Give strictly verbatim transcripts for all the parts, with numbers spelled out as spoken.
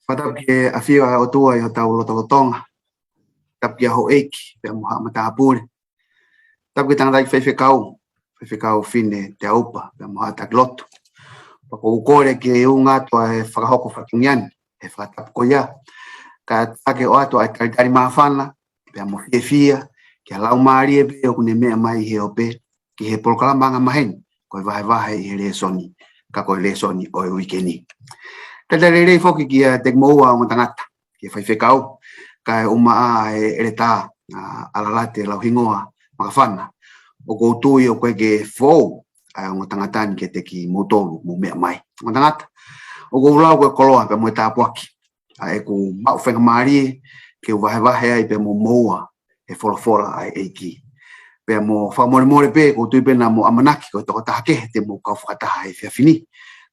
Fakatapu ki he ʻafio ʻa e ʻOtua ʻi hotau lotolotonga. Tapu ki he houʻeiki pea mo haʻa matāpule. Tapu ki he tangataʻeiki faifekau, Faifekau Fine Teaupa pea mo haʻa taki lotu. Pea ʻoku ou kole ke ʻunga atu ʻa e fakahoko fatongia ni he fakatapu ko ia, kae ʻatā ke ʻoatu ʻa e talitali māfana pea mo fiefia ki he laumālie pē ʻoku ne meʻa mai he ope ki he polokalama angamaheni ko e vahevahe ʻi he lēsoni, ka ko e lēsoni ʻo e uike ni. Talitali lelei foki kiate kimoua ongo tangata, ki he faifekau, kae ʻumaʻā ʻa e ʻeletā, ʻa, ʻAlalate Lauhingoa Makafana. ʻOku ou tui ʻoku ʻikai ke foʻou ʻa e ongo tangata ni kiate kimoutolu mou meʻa mai. Ongo tangata, ʻoku ou lau ko e koloa pea mo e tāpuaki ʻa ʻeku maʻu faingamālie ke u vahevahe ai pea mo moua he folofola ʻa e ʻEiki. Pea mo fakamolemole pē, ʻoku ou tui pē naʻa mou ʻamanaki ko e tokotaha kehe te mou kau fakataha he efiafi ni.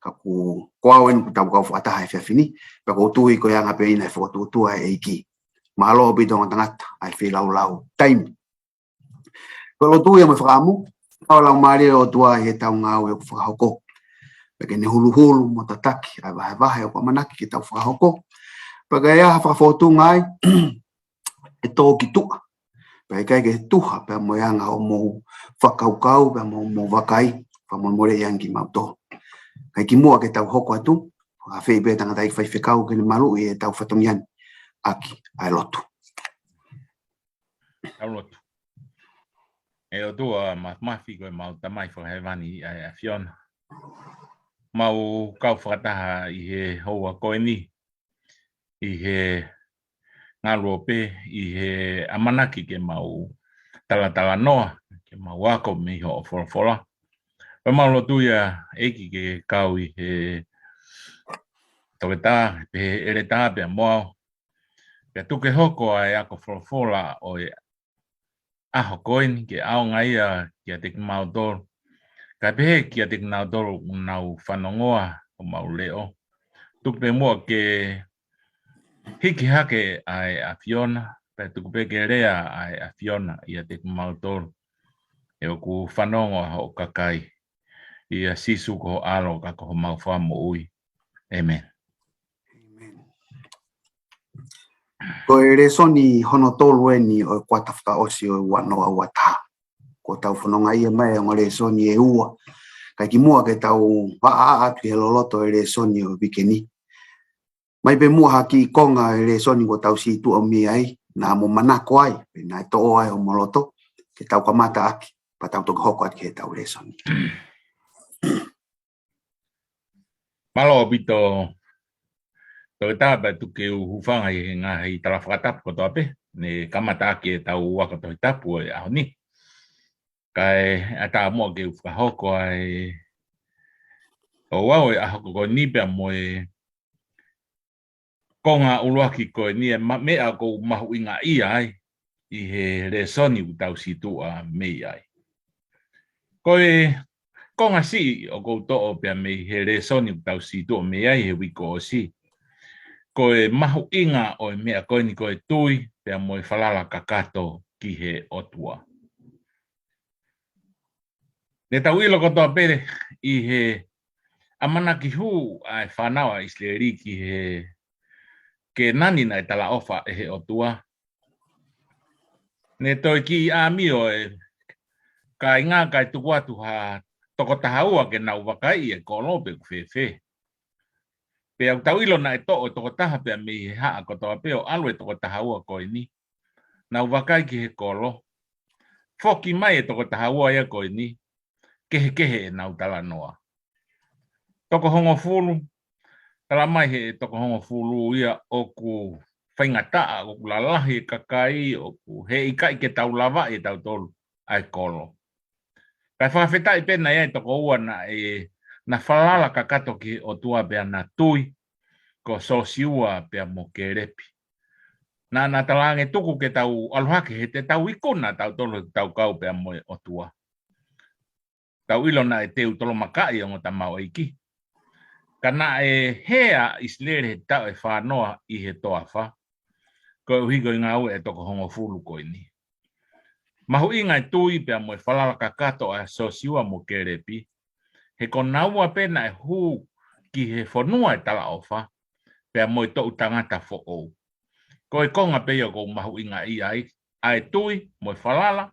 Ka ko, ko au eni ʻoku tau kau fakataha he efiafi ni. Pea ʻoku ou tui ko e anga pē ʻeni ʻa e fokotuʻutuʻu ʻa e ʻEiki. Mālō ʻaupito ongo tangata ʻa e feilaulau taimi. Ko e lotu ia mo e fakaʻamu, ʻofa ʻa e Laumālie ʻo e ʻOtua ʻi heʻetau ngāue ʻoku fakahoko. Pea ke ne huluhulu mo tataki ʻa e vahevahe ʻoku ʻamanaki ke tau fakahoko. Pea ka ʻi ai ha fakafōtunga ai, ʻe tō ki tuʻa. Pea ʻikai ke tuha pea mo e anga hoʻomou fakakaukau pea mo hoʻomou vakai, fakamolemoleʻi ange kimautolu. Kae kimuʻa ke tau hoko atu, fakaafeʻi pē tangataʻeiki faifekau ke ne maluʻi ʻetau fatongia ni ʻaki ʻa e lotu. Tau lotu. ʻE ʻOtua Māfimafi, ko ʻemau Tamai Fakahēvani ʻa e ʻAfiona. Mau kau fakataha ʻi he houa ko eni, ʻi he ngaluope, ʻi he ʻamanaki ke mau talatalanoa, ke mau ako mei hoʻo folofola. Pea mau lotu ia ʻEiki ke kau ʻi he toketā, pē he ʻeletā pea mo au. Pea tuku ke hoko ʻa e ako folofola ʻo e ʻaho ko eni ke ʻaonga ia kiate kimautolu. Kae pehē kiate kinautolu ʻoku nau fanongoa homau leʻo. Tuku pē muʻa ke hiki hake ʻa e ʻAfiona, pea tuku pē ke lea ʻa e ʻAfiona ʻiate kimautolu. He ʻoku fanongo ʻa hoʻo kakai. ʻIa Sīsū ko ho ʻAlo ka ko homau Fakamoʻui. ʻĒmeni. ʻĒmeni. Ko e lēsoni hono tolu eni ʻo e kuata fakaʻosi ʻo e ua noa ua taha. Kuo tau fononga ia mai ongo lēsoni ʻe ua. Kae kimuʻa ke tau vaʻa atu he loloto e lēsoni ʻo e uike ni, mai pē muʻa ha kiʻi konga e lēsoni kuo tau situʻa mei ai, naʻa mou manako ai, pe naʻe toʻo ai hoʻomou loto, ke tau kamata ʻaki, pea tau toki hoko atu ki heʻetau lēsoni. Mālō ʻaupito, toketā, pea tuku ke u hūfanga ʻi he ngaahi tala fakatapu kotoa pē, ne kamata ʻaki ʻetau ako Tohi Tapu ʻo e ʻaho ni. Kae ʻatā muʻa ke u fakahoko ʻa e ouau ʻo e ʻaho ko eni pea mo e konga ʻuluaki ko eni, ʻa e ma-, meʻa ʻoku ou mahuʻingaʻia ai ʻi he lēsoni ʻoku tau situʻa mei ai. Ko e konga siʻi ʻoku ou toʻo pea mei he lēsoni ʻoku tau situʻa mei ai he uike kuo ʻosi, ko e mahuʻinga ʻo e meʻa ko eni ko e tui pea mo e falala kakato ki he ʻOtua. Ne tau ʻilo kotoa pē ʻi he ʻamanaki hū ʻa e fānau ʻa ʻIsileli ki he Kēnani naʻe talaʻofa ʻe he ʻOtua, ne toe kiʻi ʻāmio e kāinga kae tuku atu ha toko taha ua ke nau vakaiʻi e kolo pe ʻoku fēfē. Pea ʻoku tau ʻilo naʻe toʻo e toko taha pea mei he haʻa kotoa pē ʻo ʻalu e toko taha ua ko eni, nau vakai ki he kolo. Foki mai e toko taha ua ia ko eni, kehekehe ʻenau talanoa. Toko hongofulu, tala mai he toko hongofulu ia ʻoku faingataʻa, ʻoku lalahi e kakai, ʻoku heʻikai ke tau lavaʻi ʻe tautolu ʻa e kolo. Kae fakafetaʻi pē naʻe ʻi ai e toko ua naʻe, na falala kakato ki he ʻOtua pea na tui, ko Sosiua pea mo Kēlepi. Naʻa na talaange tuku ke tau ʻalu hake he te tau ikuna tautolu he tau kau pea mo e ʻOtua. Tau ʻilo naʻe teu tolomakaʻi e ongo tamaioʻeiki. Ka naʻe hē ʻa ʻIsileli he taʻu ʻe fā noa ʻi he toafa, koeʻuhi ko e ngāue ʻa e toko hongofulu ko eni. Mahuʻinga e tui pea mo e falala kakato ʻa Sosiua mo Kēlepi, he ko naua pē naʻe hū ki he fonua ʻo e talaʻofa, pea mo e toʻu tangata foʻou. Ko e konga pē ia ʻoku ou mahuʻingaʻia ai, ʻa e tui mo e falala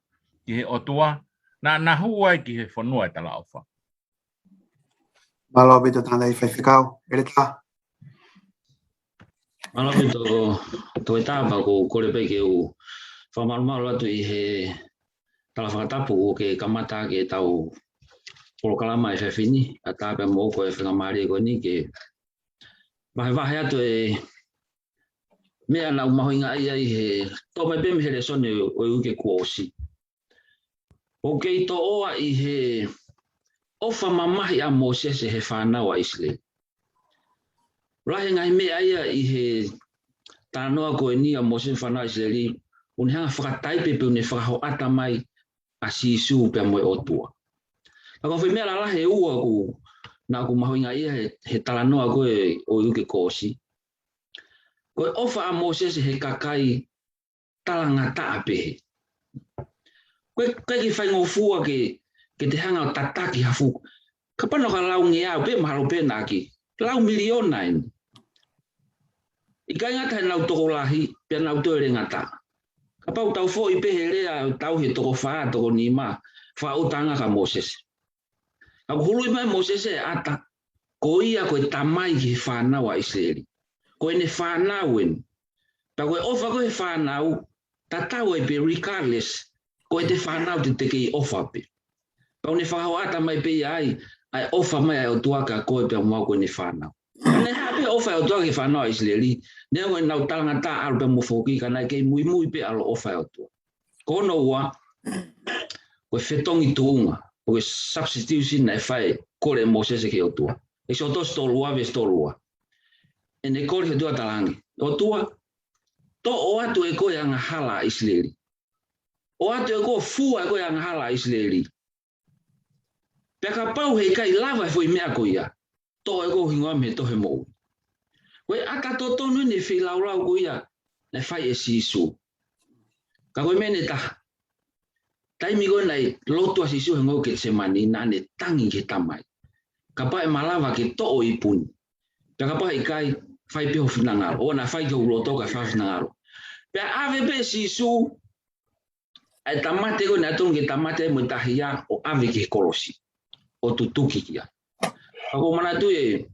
ki he ʻOtua, naʻa na hū ai ki he fonua ʻo e talaʻofa. Mālō ʻaupito tangataʻi faifekau, ʻEletā. Mālō ʻaupito, Toketā, pea ʻoku ou kole pē ke u fakamalumalu atu ʻi he tala fakatapu ʻoku ke kamata ʻaki ʻetau polokalama he efiafi ni, ʻatā pē mo ko e faingamālie ko eni ke vahevahe atu e meʻa naʻa ku mahuʻingaʻia ai he, toʻo mai pē mei he lēsoni ʻo e uike kuo ʻosi. ʻOku kei toʻoa ʻi he ʻofa mamahi ʻa Mōsese he fānau ʻa ʻIsileli. Lahi e ngaahi meʻa ia ʻi he talanoa ko eni ʻa Mōsese mo e fānau ʻa ʻIsileli, ʻoku ne hanga ʻo fakataipe pe ʻoku ne fakahoʻata mai ʻa Sīsū pea mo e ʻOtua. Ka ko e foʻi meʻa lalahi ʻe ua ʻoku, naʻa ku mahuʻingaʻia he, he talanoa ko ē ʻo e uike kuo ʻosi. Ko e ʻofa ʻa Mōsese he kakai talangataʻa pehē. Ko e, ko e ʻikai ke faingofua ke, ke te hanga ʻo tataki ha fuʻu. Kapau naʻe lau ngeau pē mahalo pē naʻa ke lau miliona eni. ʻIkai ngata heʻenau tokolahi, pea nau toe lelengataʻa. Kapau tau foʻi pē he lea ʻo tau he toko fā, toko nima, fakaʻuhinga kia Mōsese. Ka ʻoku huluʻi mai ʻe Mōsese e ʻata, ko ia ko e tamai ki he fānau ʻa ʻIsileli. Ko ʻene fānau eni. Pea ko e ʻofa ko ē he fānau, tatau ai pē regardless, ko ʻete fānau te te kei ʻofa pē. Pea ʻoku ne fakahoʻata mai pē ia ai, ʻa e ʻofa mai ʻa e ʻOtua kia koe pea mo au ko ʻene fānau. Naʻe hā pē ʻofa ʻa e ʻOtua ki he fānau ʻa ʻIsileli, neongo ʻenau talangataʻa ʻalu pea mo foki ka naʻe kei muimui pē ʻa e ʻofa ʻa e ʻOtua. Ko hono ua, ko e fetongi tuʻunga, ko e substitution naʻe fai, kole ʻe Mōsese ki he ʻOtua. ʻEkisoto tolu ua veesi tolu ua. ʻEne kole ki he ʻOtua talaange, ʻOtua, toʻo atu ʻe koe ʻa e angahala ʻa ʻIsileli. ʻOatu ʻe koe, fua ʻe koe ʻa e angahala ʻa ʻIsileli. Pea kapau heʻikai lava e foʻi meʻa ko ia, toʻo ʻe koe ho hingoa mei he tohi moʻui. Ko e ʻata totonu eni e feilaulau ko ia naʻe fai ʻe Sīsū. Ka ko e meʻa ʻe taha. Taimi ko ē naʻe lotu ai ʻa Sīsū he ngoue Ketisemani, naʻa ne tangi ki he Tamai. Kapau ʻe malava ke toʻo e ipu ni. Pea kapau heʻikai, fai pē ho finangalo. ʻOua naʻa fai ki hoku loto ka fai ho finangalo. Pea ʻave pē ʻe Sīsū ʻa e tāmate ko ē naʻe totonu ke tāmate mo e tahi ia ʻo ʻave ki he kolosi. ʻO tutuki ki ai. Ka ʻoku ou manatu ʻe,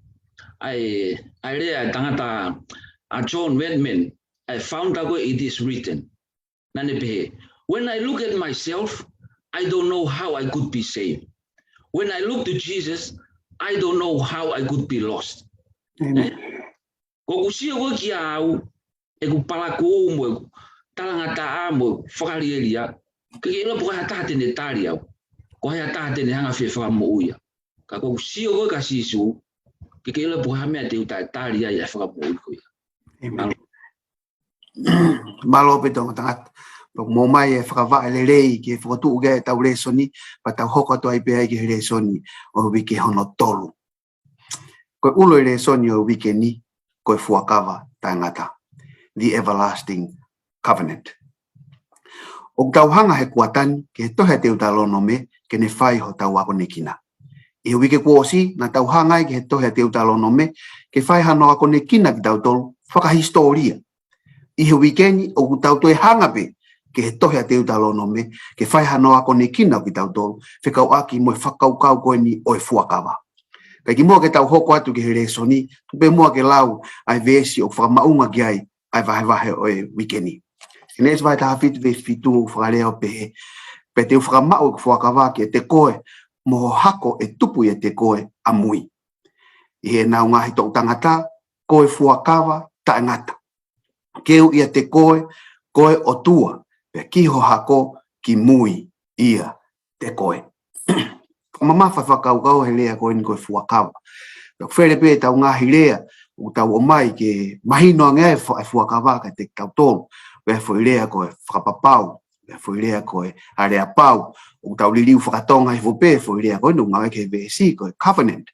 ʻa e, ʻa e lea ʻa e tangata ʻa John Redman, ʻa e founder ko ē It Is Written. Naʻa ne pehē, "When I look at myself, I don't know how I could be saved. When I look to Jesus, I don't know how I could be lost." ʻĒmeni. Ko ʻeku sio ko ē kiate au, ʻeku palakū mo ʻeku talangataʻa mo ʻeku fakalielia, ʻikai ke ʻilo pe ko hai ha taha te ne tali au. Ko hai ha taha te ne hanga ʻo fefakamoʻui au. Ka ko ʻeku sio ko ē kia Sīsū, ʻikai ke ʻilo pe ko e hā e meʻa te u taʻetali ai ʻa e fakamoʻui ko ia. ʻĒmeni. Mālō. Mālō ʻaupito tangata. Pea ʻoku mou ʻomai e fakavaʻe lelei ke fokotuʻu ki ai ʻetau lēsoni, pea tau hoko atu ai pē ai ki he lēsoni ʻo e uike hono tolu. Ko e ʻulu e lēsoni ʻo e uike ni, ko e fuakava taʻengata. The Everlasting Covenant. ʻOku tau hanga he kuata ni ki he tohi ʻa Teutalōnome ke ne fai hotau akonekina. ʻI he uike kuo ʻosi, naʻa tau hanga ai ki he tohi ʻa Teutalōnome ke fai hano akonekina kitautolu fakahisitōlia. ʻI he uike ni, ʻoku tau toe hanga pē ki he tohi ʻa Teutalōnome ke fai hano akonekina kitautolu, fekauʻaki mo e fakakaukau ko eni ʻo e fuakava. Kae kimuʻa ke tau hoko atu ki he lēsoni, tuku pē muʻa ke lau ʻa e veesi ʻoku fakamaʻunga ki ai ʻa e vahevahe ʻo e uike ni. Sēnesi vahe taha fitu veesi fitu ʻoku fakalea ʻo pehē, "Pea te u fakamaʻu ʻeku fuakava kiate koe, mo ho hako ʻe tupu ʻiate koe ʻamui. ʻI heʻenau ngaahi toʻu tangata, ko e fuakava taʻengata. Ke u ʻiate koe, ko e ʻOtua, pea ki ho hako kimui ʻiate koe." Fakamamafa e fakakaukau he lea ko eni ko e fuakava. Pea ʻoku fele pē ʻetau ngaahi lea ʻoku tau ʻomai ke mahino ange ai e fu-, e fuakava kiate kitautolu. Pea foʻi lea ko e fakapapau, pea foʻi lea ko e aleapau. ʻOku tau liliu fakatonga hifo pē foʻi lea ko eni ʻoku ngāueʻaki he veesi ko e covenant.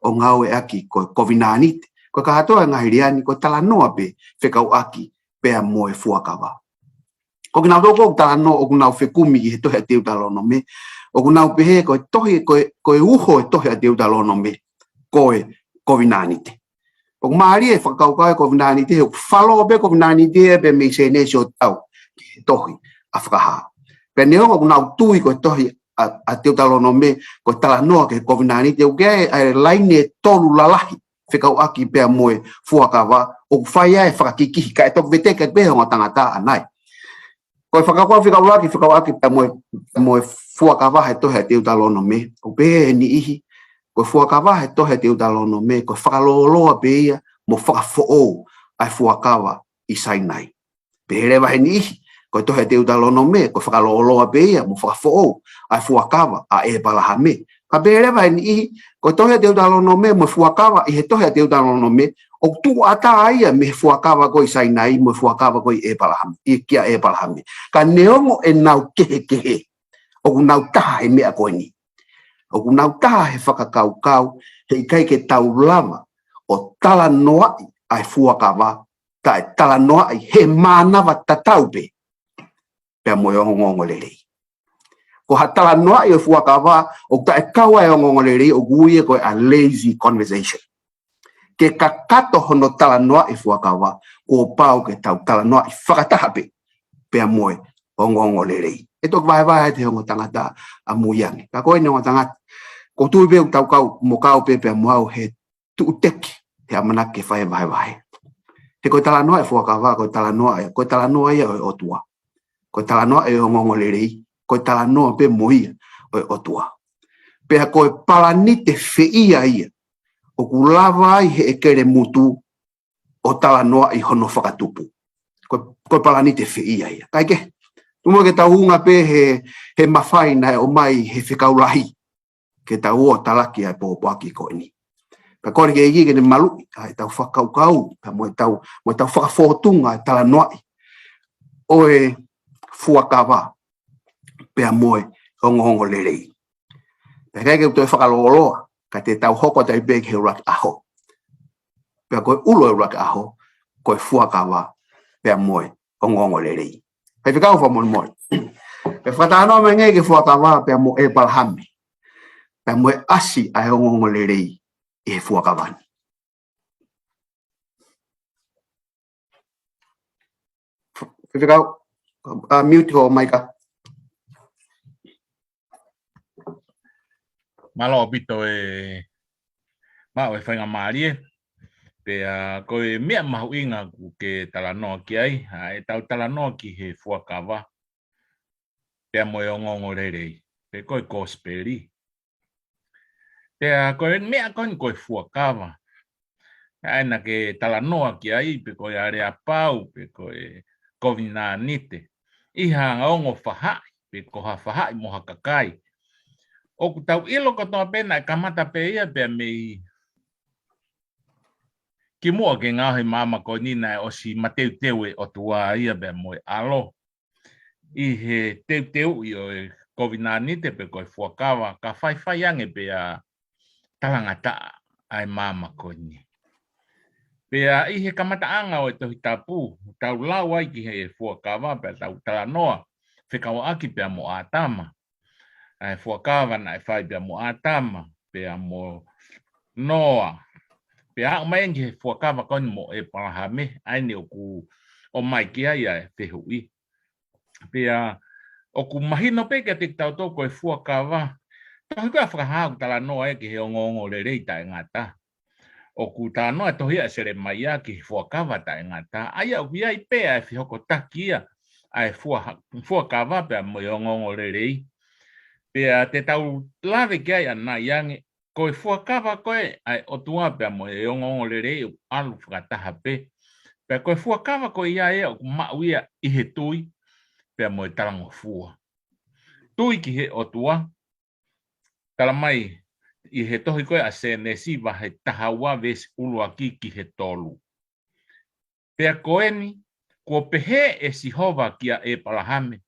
ʻOku ngāueʻaki ko e kovinānite. Ko e kātoa e ngaahi lea ni ko e talanoa pē fekauʻaki pea mo e fuakava. Ko kinautolu ʻoku talanoa ʻoku nau fekumi ki he tohi ʻa Teutalōnome, ʻoku nau pehē ko e tohi, ko e, ko e uho e tohi ʻa Teutalōnome, ko e kovinānite. ʻOku mālie e fakakaukau ʻa e kovinānite, ʻoku fālō pē kovinānite ia pea mei Sēnesi ʻo tau ki he tohi ʻa Fakahā. Pea neongo ʻoku nau tui ko e tohi ʻa, ʻa Teutalōnome, ko e talanoa ki he kovinānite, ʻoku ʻi ai ʻa e laine ʻe tolu lalahi fekauʻaki pea mo e fuakava, ʻoku fai ai e fakakikihi, kae toki veteki pē ʻe he ongo tangata ʻanai. Ko e fakakaukau fekauʻaki, fekauʻaki pea mo e, mo e fuakava he tohi ʻa Teutalōnome, ʻoku pehē ʻe he niʻihi, ko e fuakava he tohi ʻa Teutalōnome, ko e fakalōloa pē ia mo fakafoʻou ʻa e fuakava ʻi Sainai. Pehē leva ʻe he niʻihi, ko e tohi ʻa Teutalōnome, ko e fakalōloa pē ia mo fakafoʻou ʻa e fuakava ʻa ʻĒpalahame. Ka pehē leva ʻe he niʻihi, ko e tohi ʻa Teutalōnome mo e fuakava ʻi he tohi ʻa Teutalōnome, ʻoku tuʻu ʻatā ia mei he fuakava ko ē ʻi Sainai mo e fuakava ko ē ʻi ʻĒpalahame, ʻi, kia ʻĒpalahame. Ka neongo ʻenau kehekehe, ʻoku nau taha he meʻa ko eni. ʻOku nau taha he fakakaukau, he ʻikai ke tau lava ʻo talanoaʻi ʻa e fuakava, taʻe talanoaʻi he mānava tatau pē pea mo e ongoongolelei. Ko ha talanoaʻi ʻo e fuakava ʻoku taʻe kau ai e ongoongolelei, ʻoku ui ia ko e a lazy conversation. Ke kakato hono talanoaʻi e fuakava, kuo pau ke tau talanoaʻi fakataha pē pea mo e ongoongolelei. ʻE toki vahevahe atu ʻe he ongo tangata ʻamui ange. Ka ko eni ongo tangata, ʻoku ou tui pē ʻoku tau kau, mo kau pē pea mo au he tuʻuteki he ʻamanaki ke fai e vahevahe. He ko e talanoa e fuakava, ko e talanoa, ko e talanoa ia ʻo e ʻOtua. Ko e talanoa e ongoongolelei, ko e talanoa pē mo ia ʻo e ʻOtua. Pea ko e palani te feia ia, ʻoku lava ai ʻe he ʻekelemutu ʻo talanoaʻi hono fakatupu. Ko, ko e palani te feia ia. Kae kehe, tuku muʻa ke tau unga pē he, he mafai naʻe ʻomai ʻe he fekau lahi ke tau ō ʻo talaki ʻa e pōpoaki ko eni. Pea kole ki he ʻEiki ke ne maluʻi ʻa ʻetau fakakaukau, pea mo ʻetau, mo ʻetau fakafōtunga e talanoaʻi ʻo e fuakava pea mo e ongoongolelei. Pea ʻikai ke u toe fakalōloa, ka te tau hoko atu ai pē ki he ʻuluaki ʻaho. Pea ko e ʻulu e ʻuluaki ʻaho, ko e fuakava pea mo e ongoongolelei. Faifekau, fakamolemole. Pea fakatalanoa mai angē ki he fuakava pea mo ʻĒpalahame, pea mo e ʻasi ʻa e ongoongolelei ʻi he fuakava ni. Faifekau, ʻa, mute ho maika. Mālō ʻaupito e maʻu e faingamālie. Pea ko e meʻa mahuʻinga ʻoku ke talanoa ki ai, ʻa ʻetau talanoa ki he fuakava pea mo e ongoongolelei, pe ko e kosipeli. Pea ko e meʻa ko eni ko e fuakava, ʻa ia naʻa ke talanoa ki ai, pe ko e aleapau, pe ko e kovinānite, ʻi ha ongo faʻahi, pe ko ha faʻahi mo ha kakai. ʻOku tau ʻilo kotoa pē naʻe kamata pē ia pea mei kimuʻa ke ngaohi e māmani ko eni, naʻe ʻosi mateuteu e ʻOtua ia pea mo e ʻAlo ʻi he teuteuʻi ʻo e kovinānite pe ko e fuakava, ka faifai ange pea talangataʻa ʻa e māmani ko eni. Pea ʻi he kamataʻanga ʻo e Tohi Tapu, tau lau ai ki he fuakava pea tau talanoa fekauʻaki pea mo ʻĀtama. ʻA e fuakava naʻe fai pea mo ʻĀtama, pea mo Noa. Pea aʻu mai ange ki he fuakava ko eni mo ʻĒpalahame, ʻa eni ʻoku ʻomai ki ai ʻa e fehuʻi. Pea ʻoku mahino pē kiate kitautolu ko e fuakava, tohi ko ē ʻa Fakahā ʻoku talanoa ia ki he ongoongolelei taʻengata. ʻOku talanoa e tohi ʻa Selemaia ki he fuakava taʻengata. ʻA ia ʻoku ʻi ai pē ʻa e fehokotaki ia ʻa e fua-, fuakava pea mo e ongoongolelei. Pea te tau lave ki ai ʻanai ange, ko e fuakava ko ē ʻa e ʻOtua pea mo e ongoongolelei ʻoku ʻalu fakataha pē. Pea ko e fuakava ko ia ʻoku maʻu ia ʻi he tui pea mo e talangofua. Tui ki he ʻOtua, tala mai ʻi he tohi ko ē ʻa Sēnesi vahe taha ua veesi ʻuluaki ki he tolu. Pea ko eni, kuo pehē ʻe Sihova kia ʻĒpalahame,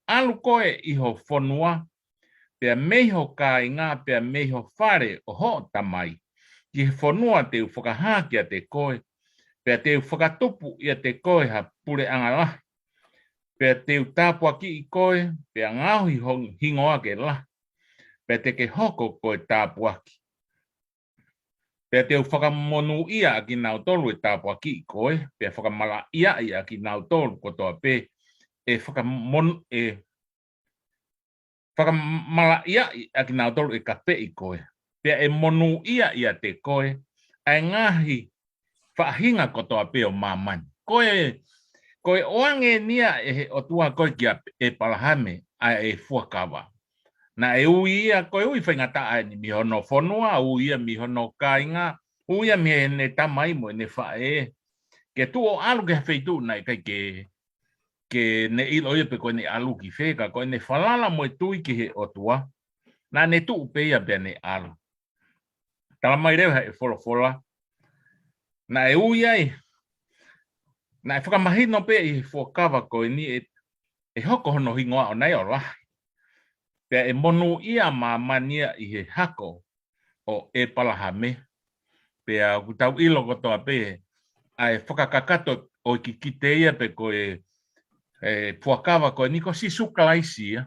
ʻAlu koe ʻi ho fonua, pea mei ho kāinga, pea mei ho fale ʻo hoʻo tamai, ki he fonua te u fakahā kiate koe, pea te u fakatupu ʻiate koe ha puleʻanga lahi, pea te u tāpuakiʻi koe, pea ngaohi ho hingoa ke lahi, pea te ke hoko ko e tāpuaki. Pea te u fakamonūʻia ʻa kinautolu ʻe tāpuakiʻi koe, pea fakamalaʻiaʻi ʻa kinautolu kotoa pē ʻe fakamon-, ʻe fakamalaʻiaʻi ʻa kinautolu ʻe kapeʻi koe. Pea ʻe monūʻia ʻiate koe ʻa e ngaahi faʻahinga kotoa pē ʻo māmani. Ko e, ko e ʻoange eni ia ʻe he ʻOtua ko ē kia ʻEpalahame ʻa e fuakava. Naʻe ui ia, ko e ui faingataʻa eni mei hono fonua, ui ia mei hono kāinga, ui ia mei heʻene tamai mo ʻene faʻē. Ke tuʻu ʻo ʻalu ki ha feituʻu naʻe ʻikai ke, ke ne ʻilo ia pe ko ʻene ʻalu ki fē, ka ko ʻene falala mo e tui ki he ʻOtua. Naʻa ne tuʻu pē ia pea ne ʻalu. Tala mai leva ʻe he folofola, naʻe ui ai, naʻe fakamahino pē ʻi he fuakava ko eni ʻe, ʻe hoko hono hingoa ʻoʻona ia ʻo lahi. Pea ʻe monūʻia māmani ia ʻi he hako ʻo ʻEpalahame. Pea ʻoku tau ʻilo kotoa pē ʻa e fakakakato ʻo e kikite ia pe ko e, e fuakava ko eni ko Sīsū Kalaisi ia.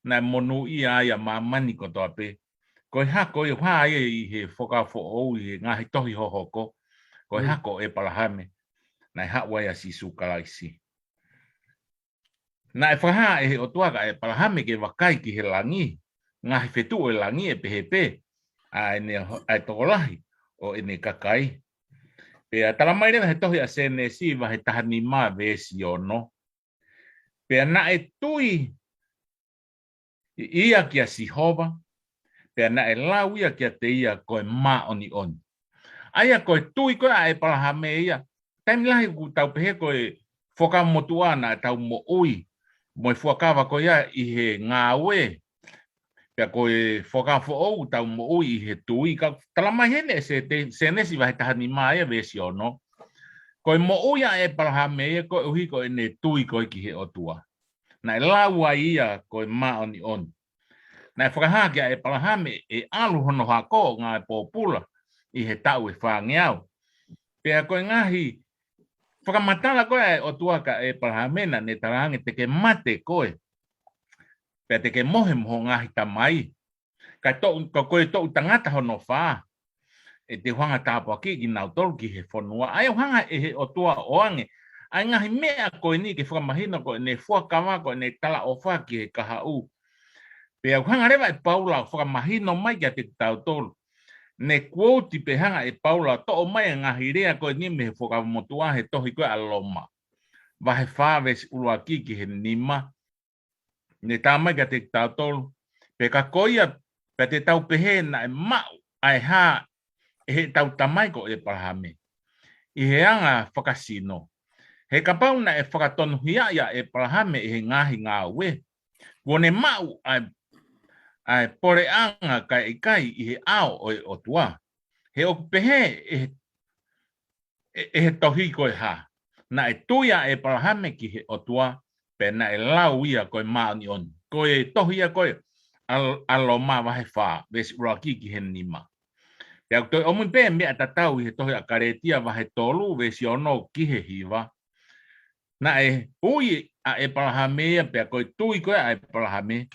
Naʻe monūʻia ai ʻa māmani kotoa pē. Ko e hako ia ʻoku hā ia ʻi he Fuakava Foʻou ʻi he ngaahi tohi hohoko. Ko e hako ʻo ʻEpalahame. Naʻe haʻu ai ʻa Sīsū Kalaisi. Naʻe fakahā ʻe he ʻOtua kia ʻEpalahame ke vakai ki he langi, ngaahi fetuʻu ʻo e langi ʻe pehē pē ʻa ʻene ho-, ʻa e tokolahi ʻo ʻene kakai. Pea tala mai leva he tohi ʻa Sēnesi vahe taha nima veesi ono. Pea naʻe tui ia kia Sihova, pea naʻe lau ia kiate ia ko e māʻoniʻoni. ʻA ia ko e tui ko ē ʻa ʻEpalahame ia, taimi lahi ʻoku tau pehē ko e Fuakava Motuʻa naʻa tau moʻui mo e fuakava ko ia ʻi he ngāue. Pea ko e Fuakava Foʻou ʻoku tau moʻui ʻi he tui, ka tala mai heni ʻe Sēte-, Sēnesi vahe taha nima ia veesi ono. Ko e moʻui ʻa ʻEpalahame ia koeʻuhi ko ʻene tui ko ē ki he ʻOtua. Naʻe lau ai ia ko e māʻoniʻoni. Naʻe fakahā kia ʻEpalahame ʻe ʻalu hono hako ʻo ngāue pōpula ʻi he taʻu ʻe fāngeau. Pea ko e ngaahi fakamatala ko ē ʻa e ʻOtua kia ʻEpalahame naʻa ne talaange te ke mate koe. Pea te ke mohe mo hoʻo ngaahi tamai. Ka toʻu, ka ko e toʻu tangata hono fā ʻe te u hanga ʻo tāpuakiʻi kinautolu ki he fonua. ʻA ia ʻoku hanga ʻe he ʻOtua ʻo ʻoange ʻa e ngaahi meʻa ko eni ke fakamahino ko ʻene fuakava, ko ʻene talaʻofa ki he kahaʻu. Pea ʻoku hanga leva ʻe Paula ʻo fakamahino mai kiate kitautolu. Ne kuouti pe hanga ʻe Paula ʻo toʻo mai ʻa e ngaahi lea ko eni mei he Fuakava Motuʻa he tohi ko ē ʻa Loma. Vahe fā veesi ʻuluaki ki he nima. Ne tā mai kiate kitautolu, pe ka ko ia, pea te tau pehē naʻe maʻu ʻa e hā ʻe heʻetau tamai ko ʻEpalahame ʻi he anga fakasino. He kapau naʻe fakatonuhiaʻi ʻa ʻEpalahame ʻe he ngaahi ngāue, kuo ne maʻu ʻa e, ʻa e puleʻanga kae ʻikai ʻi he ʻao ʻo e ʻOtua. He ʻoku pehē ʻe he ʻe, ʻe he tohi ko e hā. Naʻe tui ʻa ʻEpalahame ki he ʻOtua, pea naʻe lau ia ko e māʻoniʻoni. Ko e tohi ia ko ē ʻa, ʻa Loma vahe fā, veesi ʻuluaki ki he nima. Pea ʻoku toe ʻomai pē meʻa tatau ʻi he tohi ʻa Kalētia vahe tolu, veesi ono ki he hiva. Naʻe ui ʻa ʻEpalahame ia, pea ko e tui ko ē ʻa ʻEpalahame,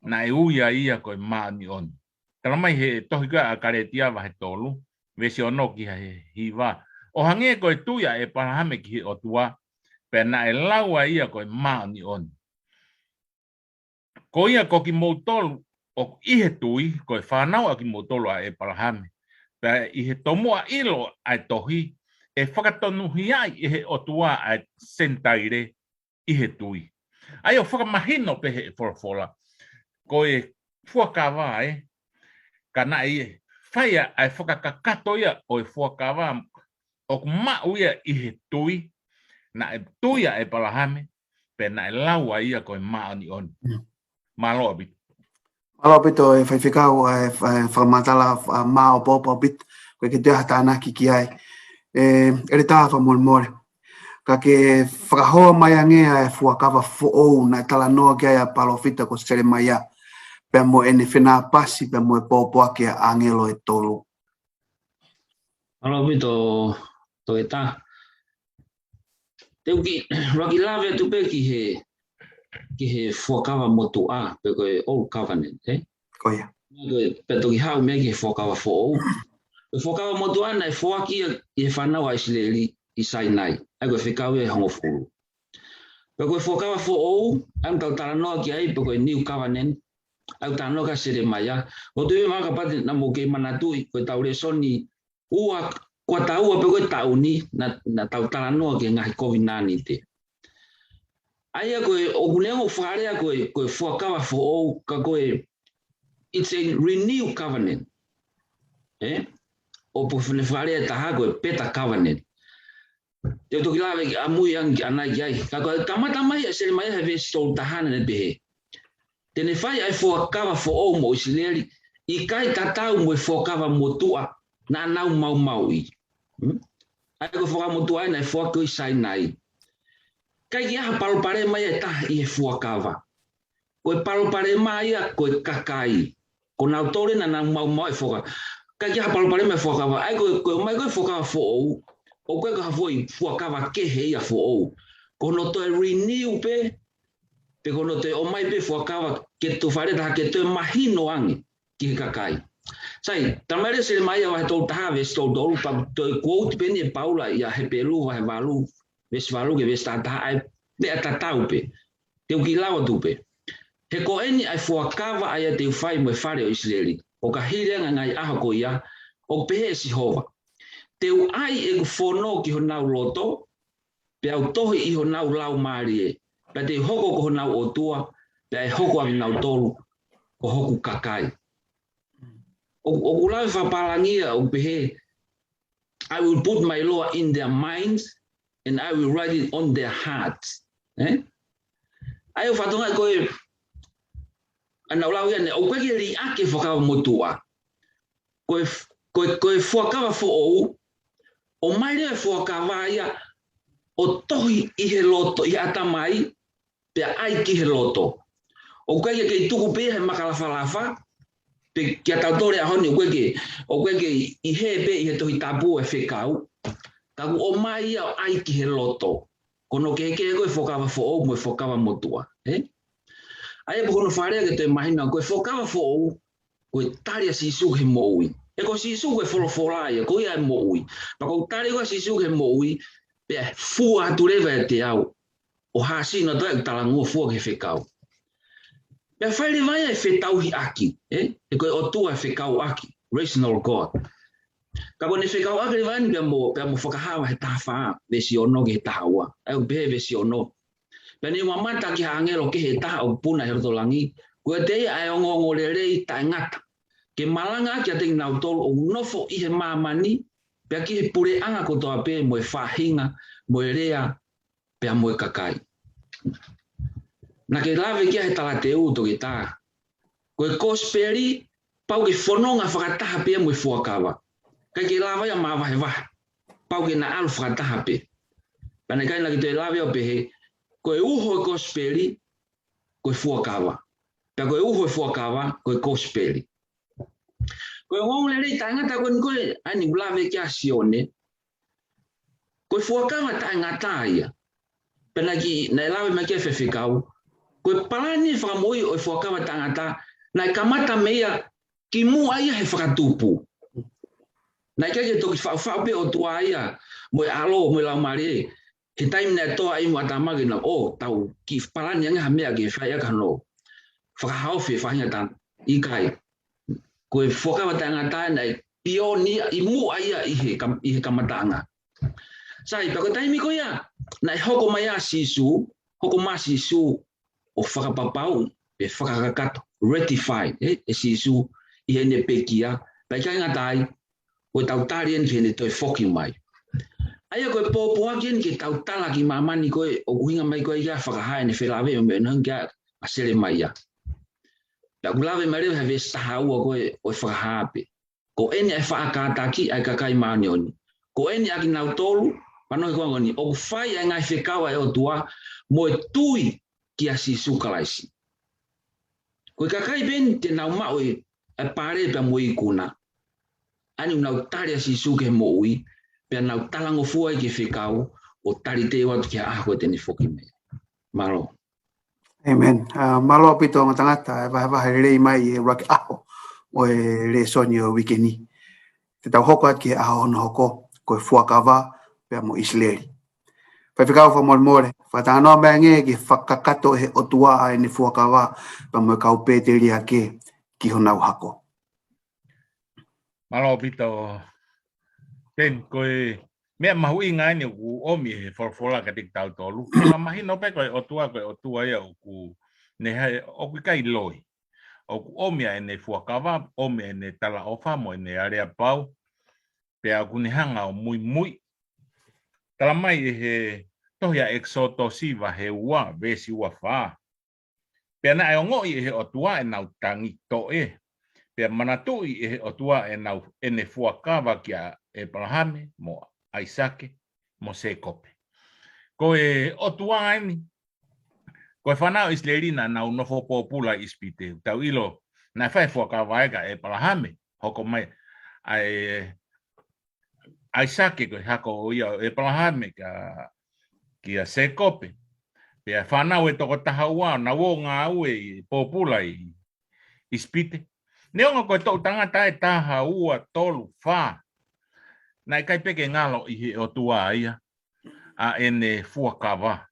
naʻe ui ai ia ko e māʻoniʻoni. Tala mai he tohi ko ē ʻa Kalētia vahe tolu, veesi ono ki he hiva. ʻO hangē ko e tui ʻa ʻEpalahame ki he ʻOtua, pea naʻe lau ai ia ko e māʻoniʻoni. Ko ia ko kimoutolu ʻoku ʻi he tui, ko e fānau ʻa kimoutolu ʻa ʻEpalahame. Pea ʻi he tomuʻa ʻilo ʻa e tohi, ʻe fakatonuhiaʻi ʻe he ʻOtua ʻa e Senitaile ʻi he tui. ʻA ia ʻoku fakamahino pē he folofola. Ko e fuakava ē, ka naʻe fai ʻa e fakakakato ia ʻo e fuakava ʻoku maʻu ia ʻi he tui, naʻe tui ʻa ʻEpalahame, pea naʻe lau ai ia ko e māʻoniʻoni. Mm. Mālō ʻaupito. Mālō ʻaupito e faifekau, ʻa e fa-, fakamatala, ʻa, maʻopoʻopo ʻaupito, ko e ke toe ha tānaki ki ai. ʻE, ʻEletā fakamolemole. Ka ke fakahoa mai ange ʻa e fuakava foʻou naʻe talanoa ki ai ʻa e palōfita ko Selemaia, pea mo ʻene fenāpasi, pea mo e pōpoaki ʻa e ʻāngelo ʻe tolu. Mālō ʻaupito, Toeta. Te u kiʻi, ʻuluaki lave atu pē ki he, ki he fuakava motuʻa, pe ko e Old Covenant, ē? Ko ia. Ko e, pea toki haʻu mei ai ki he fuakava foʻou. Ko e Fuakava Motuʻa naʻe foaki ia ʻi he fānau ʻa ʻIsileli ʻi Sainai. ʻA ia ko e fekau ia ʻe hongofulu. Pea ko e Fuakava Foʻou, ʻa ia ʻoku tau talanoa ki ai, pea ko e New Covenant, ʻa ia ʻoku talanoa ki ai ʻa Selemaia. ʻOku ou tui ʻe mahalo kapau te mou kei manatuʻi, ko ʻetau lēsoni ua, kuata ua pē ko ē taʻu ni, naʻa, naʻa tau talanoa ki he ngaahi kovinānite. ʻA ia ko e, ʻoku ne ongo fakalea ko e, ko e Fuakava Foʻou, ka ko e, it's a renew covenant. ʻE? ʻO pehē ʻe he fakalea ʻe taha ko e better covenant. Te u toki lave ʻamui ange ʻanai ki ai. Ka ko e kamata mai ʻa Selemaia he veesi tolu taha naʻe pehē: Te ne fai ʻa e Fuakava Foʻou mo ʻIsileli, ʻikai tatau mo e Fuakava Motuʻa naʻa nau maumauʻi. Hmm? ʻA ia ko e Fuakava Motuʻa ia naʻe foaki ʻi Sainai. ʻIkai ke ʻi ai ha palopalema ia ʻe taha ʻi he fuakava. Ko e palopalema ia ko e kakai. Ko nautolu naʻa nau maumauʻi e fuakava. ʻIkai ke ʻi ai ha palopalema e fuakava. ʻA ia ko e, ko e ʻomai ko ē Fuakava Foʻou, ʻoku ʻikai ko ha foʻi fuakava kehe ia foʻou. Ko hono toe renew pē, pe ko hono toe ʻomai pē fuakava ke toe fakalea ʻe taha ke toe mahino ange ki he kakai. Sai, talamai ʻe Selemaia vahe tolu taha veesi tolu tolu, pea toe quote pē eni ʻe Paula ʻia Hepelū vahe valu, veesi valu ki he veesi taha taha, ʻa e meʻa tatau pē. Te u kiʻi lau atu pē. He ko eni ʻa e fuakava ʻa ia te u fai mo e fale ʻo ʻIsileli, ʻo ka hili ange ʻa e ngaahi ʻaho ko ia, ʻoku pehē ʻe Sihova: Te u ʻai ʻeku fono ki honau loto, pea u tohi ʻi honau laumālie, pea te u hoko ko honau ʻOtua, pea ʻe hoko ʻa kinautolu ko hoku kakai. ʻO, ʻoku lave fakapālangi ia ʻo pehē, I will put my law in their minds, and I will write it on their hearts. ʻE? ʻA ia ʻoku fakatokangaʻi ko e, ʻa ia naʻa ku lau ia ʻanenai, ʻoku ʻikai ke liʻaki e Fuakava Motuʻa. Ko e, ko e, ko e Fuakava Foʻou, ʻomai leva e fuakava ia ʻo tohi ʻi he loto, ʻi he ʻatamai, pea ʻai ki he loto. ʻOku ʻikai ke kei tuku pē ia he makalafalafa, pe kia tautolu he ʻaho ni ʻoku ʻikai ke, ʻoku ʻikai ke ʻi hē pē ʻi he Tohi Tapu e fekau, ka ʻoku ʻomai ia ʻo ʻai ki he loto. Ko hono kehekehe ko e Fuakava Foʻou mo e Fuakava Motuʻa, ē? ʻA ia pē ko hono fakalea ke toe mahino, ko e Fuakava Foʻou, ko e tali ʻa Sīsū ki he moʻui. He ko Sīsū ko e folofola ia, ko ia e moʻui. Pea ko e tali ko ē ʻa Sīsū ki he moʻui, pea fua atu leva ʻiate au, ʻo hāsino atu ʻeku talangofua ki he fekau. Pea fai leva ia e fetauhiʻaki, ē? He ko e ʻOtua e fekauʻaki, rational God. Ka ko ʻene fekauʻaki leva eni pea mo, pea mo Fakahā vahe taha fā, veesi ono ki he taha ua. ʻA ia ʻoku pehē veesi ono: Pea ne u mamata ki ha ʻāngelo kehe ʻe taha ʻoku puna ʻi he loto langi, ko ia ʻiate ia ʻa e ongoongolelei taʻengata, ke malangaʻaki ʻiate kinautolu ʻoku nofo ʻi he māmani, pea ki he puleʻanga kotoa pē, mo e faʻahinga, mo e lea, pea mo e kakai. Naʻa ke lave ki ai he talateu, Toketā. Ko e kosipeli, pau ke fononga fakataha pē ia mo e fuakava. ʻIkai ke lava ia ʻo mavahevahe. Pau ke na ʻalu fakataha pē. Pea naʻe ʻikai, naʻa ke toe lave ʻo pehē, ko e uho e kosipeli, ko e fuakava. Pea ko e uho e fuakava, ko e kosipeli. Ko e ongoongolelei taʻengata ko eni ko ē, ʻa eni ʻoku lave ki ai ʻa Sione, ko e fuakava taʻengata ia. Pea naʻe kiʻi, naʻe lave mai ki ai e faifekau, ko e palani fakamoʻui ʻo e fuakava taʻengata, naʻe kamata mei ai kimuʻa ia he fakatupu. Naʻe ʻikai ke toki faʻufaʻu pē ʻOtua ia, mo e ʻAlo, mo e Laumālie, he taimi naʻe toa ai mo ʻĀtama ke na, ʻo, tau kiʻi palani ange ha meʻa ke fai ʻaki hano fakahaofi e faʻahinga tangata. ʻIkai. Ko e fuakava taʻengata naʻe pioni ia ʻi muʻa ia ʻi he kam-, ʻi he kamataʻanga. Sai, pea ko e taimi ko ia, naʻe hoko mai ai ʻa Sīsū, hoko mai ʻa Sīsū ʻo fakapapauʻi, pe fakakakato, rectified, ē, ʻe Sīsū ʻi heʻene pekia, pea ʻikai ngata ai, ko ʻetau tali eni ki heʻene toe foki mai. ʻA ia ko e pōpoaki eni ke tau tala ki māmani ko ē, ʻoku ʻuhinga mai ko ē ia Fakahā ʻene felāveʻi mo e meʻa naʻe hanga ki ai ʻa Selemaia. Pea ʻoku lave mai leva he veesi taha ua ko ē ʻo e Fakahā pē. Ko eni ʻa e faʻa kātaki ʻa e kakai māʻoniʻoni. Ko eni ʻa kinautolu, pea nohi ko eni, ʻoku fai ʻa e ngaahi fekau ʻa e ʻOtua, mo e tui kia Sīsū Kalaisi. Ko e kakai pē eni te nau maʻu ʻa e pale pea mo e ikuna. ʻA eni ʻoku nau tali ʻa Sīsū ki he moʻui, pea nau talangofua ai ki he fekau, ʻo taliteu atu ki he ʻaho te ne foki mai. Mālō. ʻĒmeni. ʻA, mālō ʻaupito ongo tangata, e vahevahe lelei mai e ʻuluaki ʻaho ʻo e lēsoni ʻo e uike ni. Te tau hoko atu ki he ʻaho hono hoko, ko e fuakava pea mo ʻIsileli. Faifekau fakamolemole, fakatalanoa mai angē ki he fakakakato ʻe he ʻOtua ʻa ʻene fuakava pea mo e kau pēteliake ki honau hako. Mālō ʻaupito, Teni, ko e meʻa mahuʻinga eni ʻoku ʻomi he folofola kiate kitautolu. Ka mahino pē ko e ʻOtua, ko e ʻOtua ia ʻoku ne hai, ʻoku ʻikai loi. ʻOku ʻomi ʻa ʻene fuakava, ʻomi ʻa ʻene talaʻofa mo ʻene aleapau. Pea ʻoku ne hanga ʻo muimui. Tala mai ʻe he tohi ʻa ʻEkisotosi vahe ua, veesi ua fā. Pea naʻe ongoʻi ʻe he ʻOtua ʻenau tangi toʻe. Pea manatuʻi ʻe he ʻOtua ʻenau, ʻene fuakava kia ʻEpalahame, mo ʻAisake, mo Sēkope. Ko e ʻOtua eni, ko e fānau ʻIsileli naʻa nau nofo pōpula ʻi ʻIsipite. Tau ʻilo, naʻe fai fuakava ʻe ia kia ʻEpalahame, hoko mai ʻa e ʻAisake ko e hako ʻo ia ʻo ʻEpalahame kia, kia Sēkope. Pea fānau ʻe toko taha ua, nau ō ngāue ʻi pōpula ʻi ʻIsipite. Neongo ko e toʻu tangata ʻe taha ua tolu fā. Naʻe ʻikai pē ke ngalo ʻi he ʻOtua ia ʻa ʻene fuakava.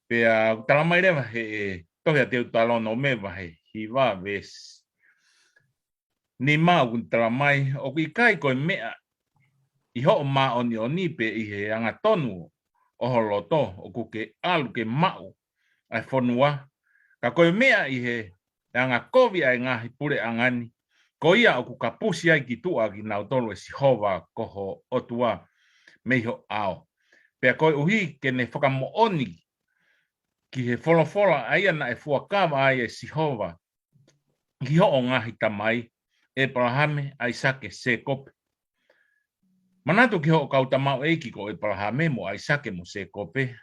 Pea tala mai leva he tohi ʻa Teutalōnome vahe hiva veesi nima ʻoku tala mai, ʻoku ʻikai ko e meʻa ʻi hoʻo māʻoniʻoni pe ʻi he angatonu ʻo ho loto ʻoku ke ʻalu ke maʻu ʻa e fonua. Ka ko e meʻa ʻi he angakovi ʻa e ngaahi puleʻanga ni, ko ia ʻoku kapusi ai ki tuʻa kinautolu ʻe Sihova ko ho ʻOtua mei ho ʻao. Pea koeʻuhi ke ne fakamoʻoni ki he folofola ʻa ia naʻe fuakava ai ʻe Sihova ki hoʻo ngaahi tamai, ʻEpalahame, ʻAisake, Sēkope. Manatu ki hoʻo kau tamaioʻeiki ko ʻEpalahame mo ʻAisake mo Sēkope.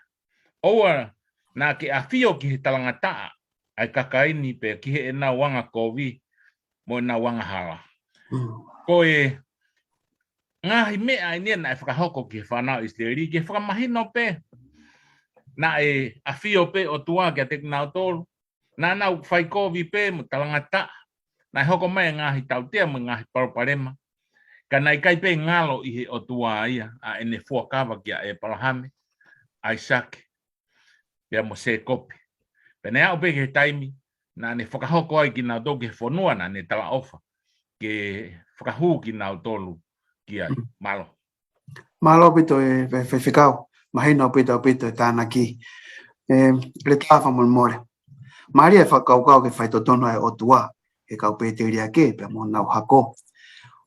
ʻOua naʻa ke ʻafio ki he talangataʻa ʻa e kakai ni pea ki heʻenau angakovi mo ʻenau angahala. Ko e ngaahi meʻa eni naʻe fakahoko ki he fānau ʻIsileli, ke fakamahino pē naʻe ʻafio pē ʻOtua kiate kinautolu, naʻa nau fai kovi pē mo talangataʻa, naʻe hoko mai e ngaahi tautea mo e ngaahi palopalema. Ka naʻe ʻikai pē ngalo ʻi he ʻOtua ia ʻa ʻene fuakava kia ʻEpalahame, ʻAisake, pea mo Sēkope. Pea naʻe aʻu pē ki he taimi naʻa ne fakahoko ai kinautolu ki he fonua naʻa ne talaʻofa ke fakahū kinautolu ki ai. Mālō. Mālō ʻaupito e faifekau, mahino ʻaupito ʻaupito e tānaki. ʻE, le tā fakamolemole. Mālie e fakakaukau ki he faitotonu ʻa e ʻOtua he kau pēteliake pea mo honau hako.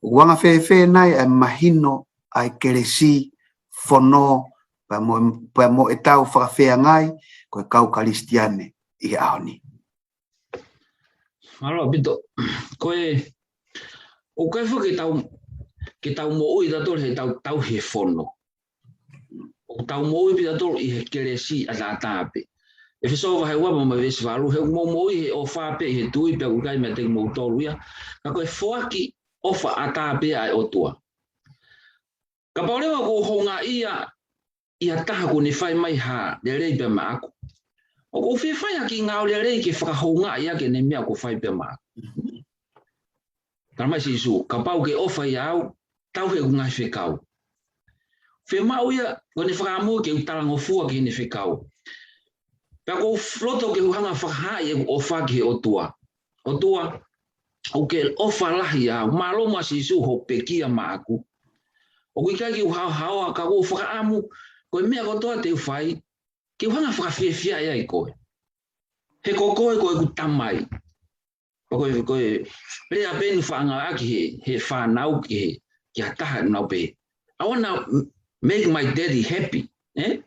ʻOku anga fēfē nai e mahino ʻa e kelesi, fono, pea mo, pea mo ʻetau fakafeangai ko e kau Kalisitiane ʻi he ʻaho ni. Mālō ʻaupito. Ko e, ʻoku ʻikai foki ke tau, ke tau moʻui tautolu he tau, tau he fono. ʻOku tau moʻui pē tautolu ʻi he kelesi ʻataʻatā pē. ʻEfesō vahe ua mo e veesi valu, he ʻoku mou moʻui he ʻofa pē ʻi he tui pea ʻoku ʻikai meiate kimoutolu ia. Ka ko e foaki ʻofa ʻatā pē ʻa e ʻOtua. Kapau leva ʻoku ou houngaʻia ʻi ha taha kuo ne fai mai ha lelei pea maʻaku, ʻoku ou fie fai ha kiʻi ngāue lelei ke fakahoungaʻi ʻaki ʻene meʻa kuo fai pea maʻaku. Tala mai Sīsū, kapau ʻoku ke ʻofa ʻia au, tauhi ʻeku ngaahi fekau. Fiemaʻu ia, ko ʻene fakaʻamu ke u talangofua ki heʻene fekau. Pea ʻoku ou loto ke u hanga fakahaaʻi ʻeku ʻofa ki he ʻOtua. ʻOtua, ʻoku ke ʻofa lahi au, mālō muʻa Sīsū hoʻo pekia maʻaku. ʻOku ʻikai ke u haohaoa ka ʻoku ou fakaʻamu, ko e meʻa kotoa te u fai, ke u hanga fakafiefiaʻi ai koe. He ko koe ko ʻeku tamai. Pea ko e, ko e lea pē ʻoku faʻa ngāueʻaki he, he fānau ki he, ki ha taha ʻoku nau pehē, I wanna make my daddy happy. Eh?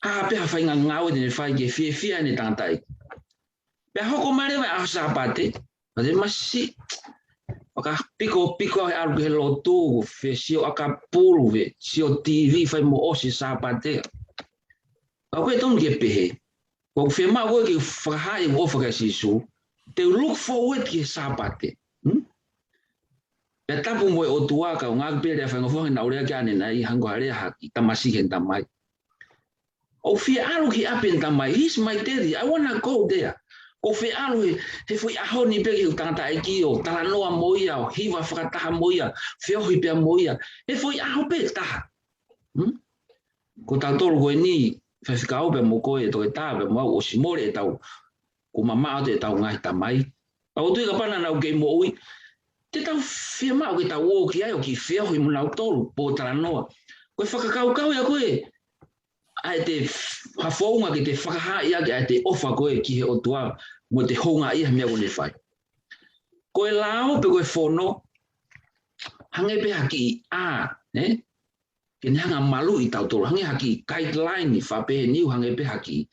ʻA pē ha faʻahinga ngāue te ne fai ke fiefia ʻene tangataʻeiki. Pea hoko mai leva ʻa e Sāpate, ʻa te masi, fakapikopiko he ʻalu ki he lotu, fie sio ʻakapulu, fie sio TV, fai mo ʻosi Sāpate. Ka ʻoku ʻikai tonu ke pehē. ʻOku fiemaʻu koe ke fakahaaʻi ʻofa kia Sīsū, te u look forward ki he Sāpate. Hmm? Pea tapu mo e ʻOtua ka u ngāueʻaki pē lea faingofua naʻa ku lea ki ai ʻanenai, hangē ko ha lea ha kiʻi tamasiʻi ki heʻene tamai. ʻOku ou fie ʻalu ki ʻapi ʻene tamai, he's my daddy, I wanna go there. ʻOku ou fie ʻalu he, he foʻi ʻaho ni pē ki he tangataʻeiki ʻo talanoa mo ia, ʻo hiva fakataha mo ia, feohi pea mo ia. He foʻi ʻaho pē taha. Hmm? Ko tautolu ko eni, Faifekau pea mo koe, Toketā pea mo au, ʻosi mole ʻetau, kuo mamaʻo atu ʻetau ngaahi tamai. Ka ʻoku ou tui kapau naʻa nau kei moʻui, te tau fiemaʻu ke tau ō ki ai ʻo kiʻi feohi mo nautolu, pe talanoa. Ko e fakakaukau ia ko ē, ʻa e te f-, ha founga ke te fakahaaʻi ʻaki ʻa e te ʻofa ko ē ki he ʻOtua, mo te houngaʻia he meʻa ʻoku ne fai. Ko e lao pe ko e fono, hangē pē ha kiʻi ʻā, ē? Ke ne hanga maluʻi tautolu, hangē ha kiʻi guideline, faʻa pehē ni ʻoku hangē pē ha kiʻi,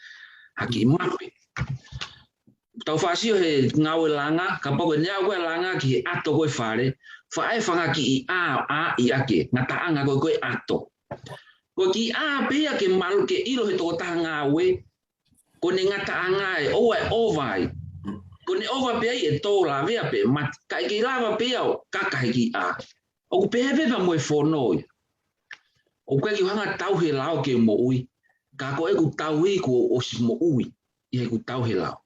ha kiʻi mape. Tau faʻa sio he ngāue langa, kapau ko e ne aʻu ko ē langa ki he ʻato ko ē fale, faʻa ʻai e fanga kiʻi ʻā, ʻā ʻi ake, ngataʻanga ko ē ko ē ʻato. Ko e kiʻi ʻā pē ia ke malu ke ʻilo he tokotaha ngāue, ko ʻene ngataʻanga ē, ʻoua ʻe ʻova ai. Ko ʻene ʻova pē ai ʻe tō, lavea pē, mate, ka ʻe kei lava pē ia ʻo kaka he kiʻi ʻā. ʻOku pehē pē pea mo e fono ia. ʻOku ʻikai ke u hanga tauhi e lao ke moʻui. Ka ko ʻeku tauhi kuo u ʻosi moʻui ʻi heʻeku tauhi e lao.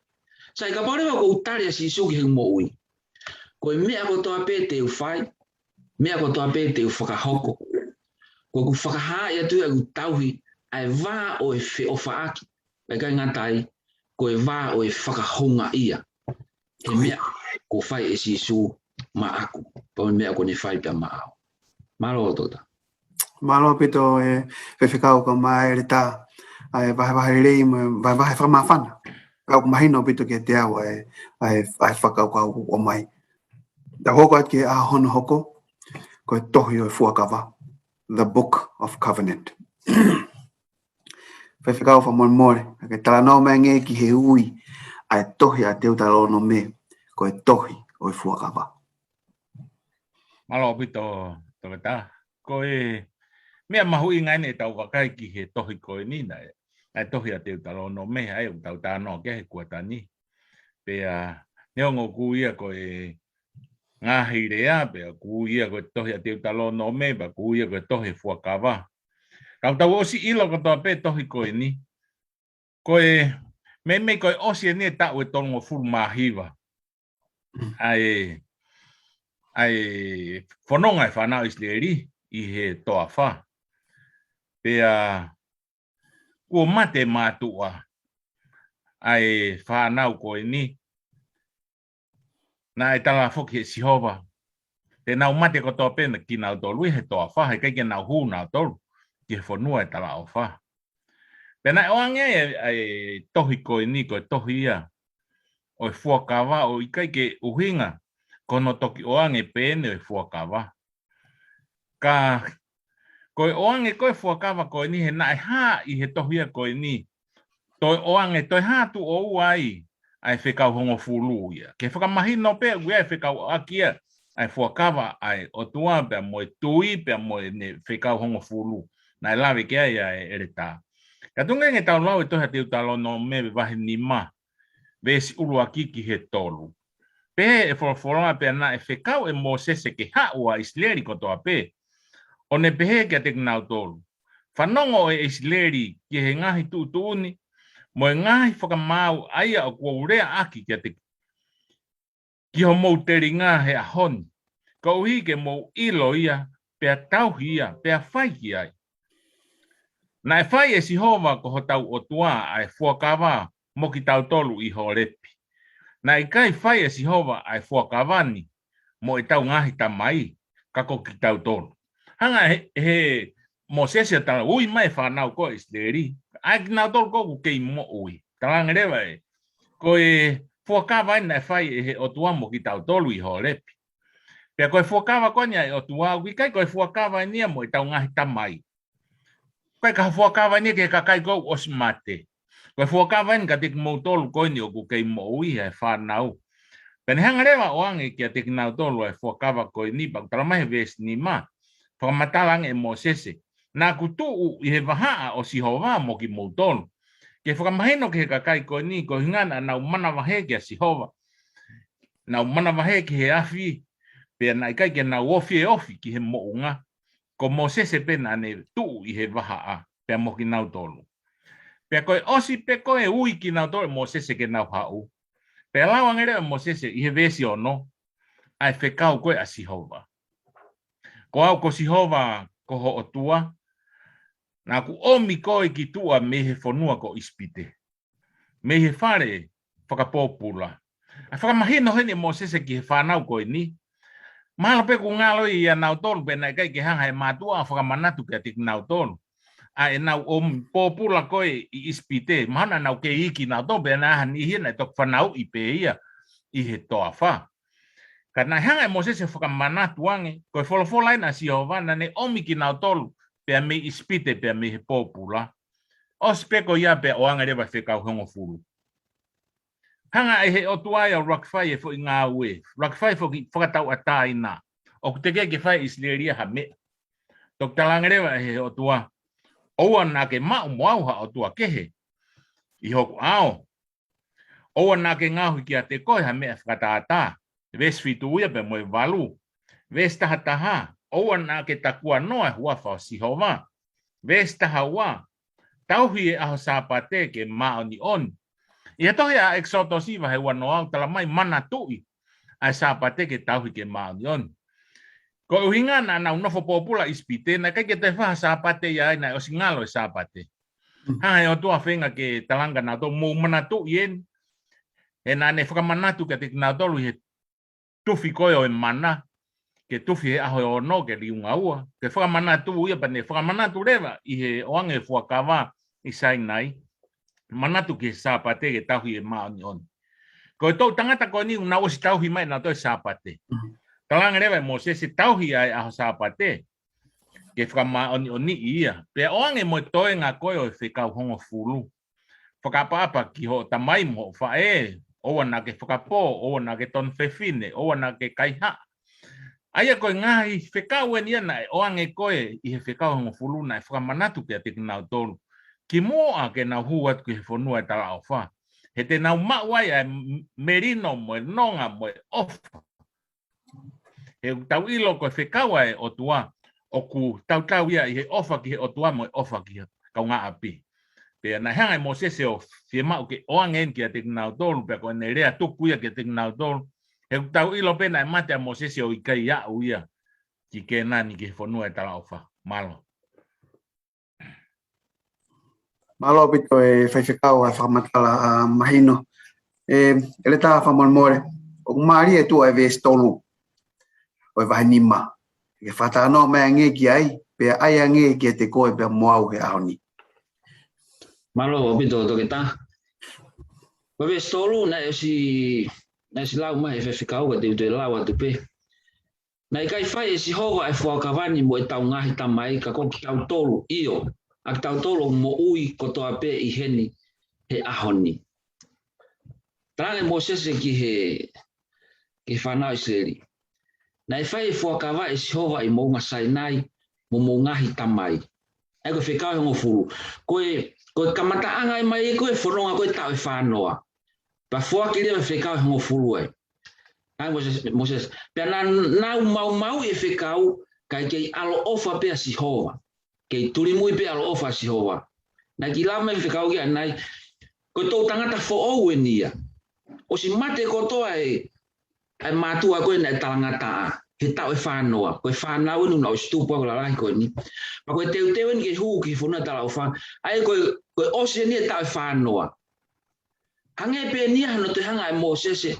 Sai, kapau leva ʻoku ou tali ʻa Sīsū ki heʻeku moʻui, ko e meʻa kotoa pē te u fai, meʻa kotoa pē te u fakahoko, ko ʻeku fakahaaʻi atu ʻeku tauhi ʻa e vā ʻo e feʻofaʻaki, ʻikai ngata ai, ko e vā ʻo e fakahoungaʻia. He meʻa kuo fai ʻe Sīsū maʻaku, pea mo e meʻa kuo ne fai pea maʻau. Mālō Toketā. Mālō ʻaupito e Faifekau kae ʻumaʻā e Heletā, ʻa e vahevahe lelei mo e vahevahe fakamāfana. Ka ʻoku mahino ʻaupito kiate au ʻa e, ʻa e, ʻa e fakakaukau ʻoku ʻomai. Tau hoko atu ki he ʻaho hono hoko, ko e tohi ʻo e fuakava, the Book of Covenant. Faifekau fakamolemole, ke talanoa mai angē ki he ui ʻa e tohi ʻa Teutalōnome, ko e tohi ʻo e fuakava. Mālō ʻaupito Toketā. Ko e meʻa mahuʻinga eni ʻetau vakai ki he tohi ko eni naʻe, ʻa e tohi ʻa Teutalōnome, ʻa ia ʻoku tau talanoa ki ai he kuata ni. Pea neongo ʻoku ui ia ko e ngaahi lea, pea ʻoku ui ia ko e tohi ʻa Teutalōnome, pea ʻoku ui ia ko e tohi fuakava. Ka ʻoku tau ʻosi ʻilo kotoa pē tohi ko eni. Ko e, meimei ko e ʻosi eni e taʻu ʻe tolungofulu mā hiva. ʻA e, ʻa e fononga e fānau ʻIsileli ʻi he toafa. Pea kuo mate mātuʻa ʻa e fānau ko eni. Naʻe tala foki ʻe Sihova, te nau mate kotoa pē kinautolu ʻi he toafa, heʻikai ke nau hū nautolu ki he fonua ʻo e talaʻofa. Pea naʻe ʻoange ai e, e tohi ko eni, ko e tohi ia ʻo e fuakava, ʻo ʻikai ke ʻuhinga ko hono toki ʻoange pē eni ʻo e fuakava. Ka ko e ʻoange ko ē fuakava ko eni he naʻe hā ʻi he tohi ia ko eni, toe ʻoange, toe hā tuʻo ua ai ʻa e fekau hongofulu ia. Ke fakamahino pē ʻoku ʻi ai e fekauʻaki ia ʻa e fuakava ʻa e ʻOtua pea mo e tui pea mo ʻene fekau hongofulu. Naʻe lave ki ai ʻa e ʻEletā. Ka tuku ange ke tau lau e tohi ʻa Teutalōnome vahe nima, veesi ʻuluaki ki he tolu. Pehē ʻe he folofola: Pea naʻe fekau ʻe Mōsese ke haʻu ʻa ʻIsileli kotoa pē, ʻo ne pehē kiate kinautolu: Fanongo ʻe ʻIsileli ki he ngaahi tuʻutuʻuni mo e ngaahi fakamaau ʻa ia ʻoku ou leaʻaki kiate ki homou telinga he ʻaho ni, koeʻuhi ke mou ʻilo ia, pea tauhi ia, pea fai ki ai. Naʻe fai ʻe Sihova ko hotau ʻOtua ʻa e fuakava mo kitautolu ʻi Holepi. Naʻe ʻikai fai ʻe Sihova ʻa e fuakava ni mo ʻetau ngaahi tamai, ka ko kitautolu. Hanga he, he Mōsese ʻo tala ui mai e fānau ko ē ʻIsileli, ʻa kinautolu ko ē ʻoku kei moʻui. Talaange leva ē, ko e fuakava eni naʻe fai ʻe he ʻOtua mo kitautolu ʻi Holepi. Pea ko e fuakava ko eni ʻa e ʻOtua, ʻoku ʻikai ko e fuakava eni ia mo ʻetau ngaahi tamai. Ko e ka fuakava eni ki he kakai ko ē ʻoku ʻosi mate. Ko e fuakava eni kiate kimoutolu ko eni ʻoku kei moʻui, ʻa e fānau. Pea ne hanga leva ʻo ʻoange kiate kinautolu ʻa e fuakava ko eni, pea ʻoku tala mai he veesi nima, fakamatala ange ʻe Mōsese: Naʻa ku tuʻu ʻi he vahaʻa ʻo Sihova mo kimoutolu, ke fakamahino ki he kakai ko eni, koeʻuhi naʻa nau manavahē kia Sihova, nau manavahē ki he afi, pea naʻe ʻikai ke nau ofi e ofi ki he moʻunga. Ko Mōsese pē naʻa ne tuʻu ʻi he vahaʻa, pea mo kinautolu. Pea ko e ʻosi pē ko ē ui kinautolu ʻe Mōsese ke nau haʻu, Pea lau ange leva ʻe Mōsese ʻi he veesi ono ʻa e fekau ko ē ʻa Sihova: Ko au ko Sihova ko ho ʻOtua, naʻa ku ʻomi koe ki tuʻa mei he fonua ko ʻIsipite, mei he fale fakapōpula. ʻA e fakamahino heni ʻe Mōsese ki he fānau ko eni. Mahalo pē ʻoku ngalo ia ʻia nautolu pe naʻe ʻikai ke hanga ʻe he mātuʻa ʻo fakamanatu kiate kinautolu ʻa ʻenau ʻomi pōpula ko ē ʻi ʻIsipite. Mahalo naʻa nau kei iiki nautolu pe naʻe ʻi ai ha niʻihi naʻe toki fanauʻi pē ia ʻi he toafa. Ka naʻe hanga ʻe Mōsese ʻo fakamanatu ange, ko e folofola eni ʻa Sihova naʻa ne ʻomi kinautolu pea mei ʻIsipite pea mei he pōpula. ʻOsi pē ko ia pea ʻoange leva e fekau hongofulu. Hanga ʻe he ʻOtua ia ʻo ʻuluaki fai e foʻi ngāue, ʻuluaki fai e foʻi fakatauʻatāina ʻoku teʻeki ke fai ʻe ʻIsileli ia ha meʻa. Toki talaange leva ʻe he ʻOtua: ʻOua naʻa ke maʻu mo au ha ʻotua kehe ʻi hoku ʻao. ʻOua naʻa ke ngaohi kiate koe ha meʻa fakatātā. Veesi fitu ia pea mo e valu. Veesi taha taha: ʻOua naʻa ke takuanoa e huafa ʻo Sihova. Veesi taha ua: Tauhi e ʻaho Sāpate ke māʻoniʻoni. ʻI he tohi ʻa ʻEkisoto vahe ua noa ʻoku talamai manatuʻi ʻa e Sāpate ke tauhi ke māʻoniʻoni. Ko e ʻuhinga naʻa nau nofo pōpula ʻi ʻIsipite, naʻe ʻikai ke toe fai ha Sāpate ia ai, naʻe ʻosi ngalo e Sāpate. Hanga ʻe he ʻOtua ʻo feinga ke talaange kia nautolu, mou manatuʻi eni, he naʻa ne fakamanatu kiate kinautolu ʻi he tufi ko ē ʻo e mana, ke tufi he ʻaho ʻe ono ke liunga ua, ke fakamanatu ia, pea ne fakamanatu leva ʻi he ʻoange e fuakava ʻi Sainai, manatu ki he Sāpate ke tauhi ke māʻoniʻoni. Ko e toʻutangata ko eni naʻa nau ʻosi tauhi mai ʻe nautolu e Sāpate. Talaange leva ʻe Mōsese tauhi ʻa e ʻaho Sāpate ke fakamāʻoniʻoniʻi ia. Pea ʻoange mo e toenga ko ē ʻo e fekau hongofulu: Fakaʻapaʻapa ki hoʻo tamai mo hoʻo faʻē, ʻoua naʻa ke fakapō, ʻoua naʻa ke tonu fefine, ʻoua naʻa ke kaihaʻa. ʻA ia ko e ngaahi fekau eni ia naʻe ʻoange ko ē ʻi he fekau hongofulu naʻe fakamanatu kiate kinautolu kimuʻa ke nau hū atu ki he fonua ʻo e talaʻofa, he te nau maʻu ai ʻa e m-, melino mo e nonga mo e ʻofa. He ʻoku tau ʻilo ko e fekau ʻa e ʻOtua ʻoku tautau ia ʻi he ʻofa ki he ʻOtua mo e ʻofa ki he kaungāʻapi. Pea naʻe hanga ʻe Mōsese ʻo fiemaʻu ke ʻoange eni kiate kinautolu, pea ko ʻene lea tuku ia kiate kinautolu. He ʻoku tau ʻilo pē naʻe mate ʻa Mōsese ʻo ʻikai aʻu ia ki Kēnani, ki he fonua ʻo e talaʻofa. Mālō. Mālō ʻaupito e faifekau ʻa e fakamatala, ʻa, mahino. ʻE, ʻEletā fakamolemole, ʻoku mālie e tuʻu ʻa e veesi tolu ʻo e vahe nima. Ke fakatalanoa mai ange ki ai, pea ʻai ange kiate koe pea mo au he ʻaho ni. Mālō ʻaupito Toketā. Ko e veesi tolu naʻe ʻosi, naʻe ʻosi lau mai ʻe he faifekau, ka te u toe lau atu pē. Naʻe ʻikai fai ʻe Sihova ʻa e fuakava ni mo ʻetau ngaahi tamai, ka ko kitautolu, ʻio, ʻa kitautolu ʻoku moʻui kotoa pē ʻi heni he ʻaho ni. Talaange ʻe Mōsese ki he, ki he fānau ʻIsileli: Naʻe fai e fuakava ʻe Sihova ʻi Moʻunga Sainai mo hoʻomou ngaahi tamai. ʻA ia ko e fekau ʻe hongofulu. Ko e, ko e kamataʻanga ʻe mai ko e fononga ko e taʻu ʻe fā noa. Pea foaki leva e fekau ʻe hongofulu ai. ʻA ia Mōsese, Mōsese. Pea naʻa nau maumauʻi e fekau, kae kei ʻaloʻofa pē ʻa Sihova. Kei tulimui pē ʻaloʻofa ʻa Sihova. Naʻe kiʻi lau mai e fekau ki ai ʻanenai, ko e toʻutangata foʻou eni ia. ʻOsi mate kotoa e, e mātuʻa ko ē naʻe talangataʻa he taʻu ʻe fā noa. Ko e fānau eni naʻe ʻosi tupu ʻa e lalahi ko eni. Pea ko e teuteu eni ke hū ki he fonua ʻo e talaʻofa. ʻA ia ko e, ko e ʻosi eni e taʻu ʻe fā noa. Hangē pē eni ia hano toe hanga ʻe Mōsese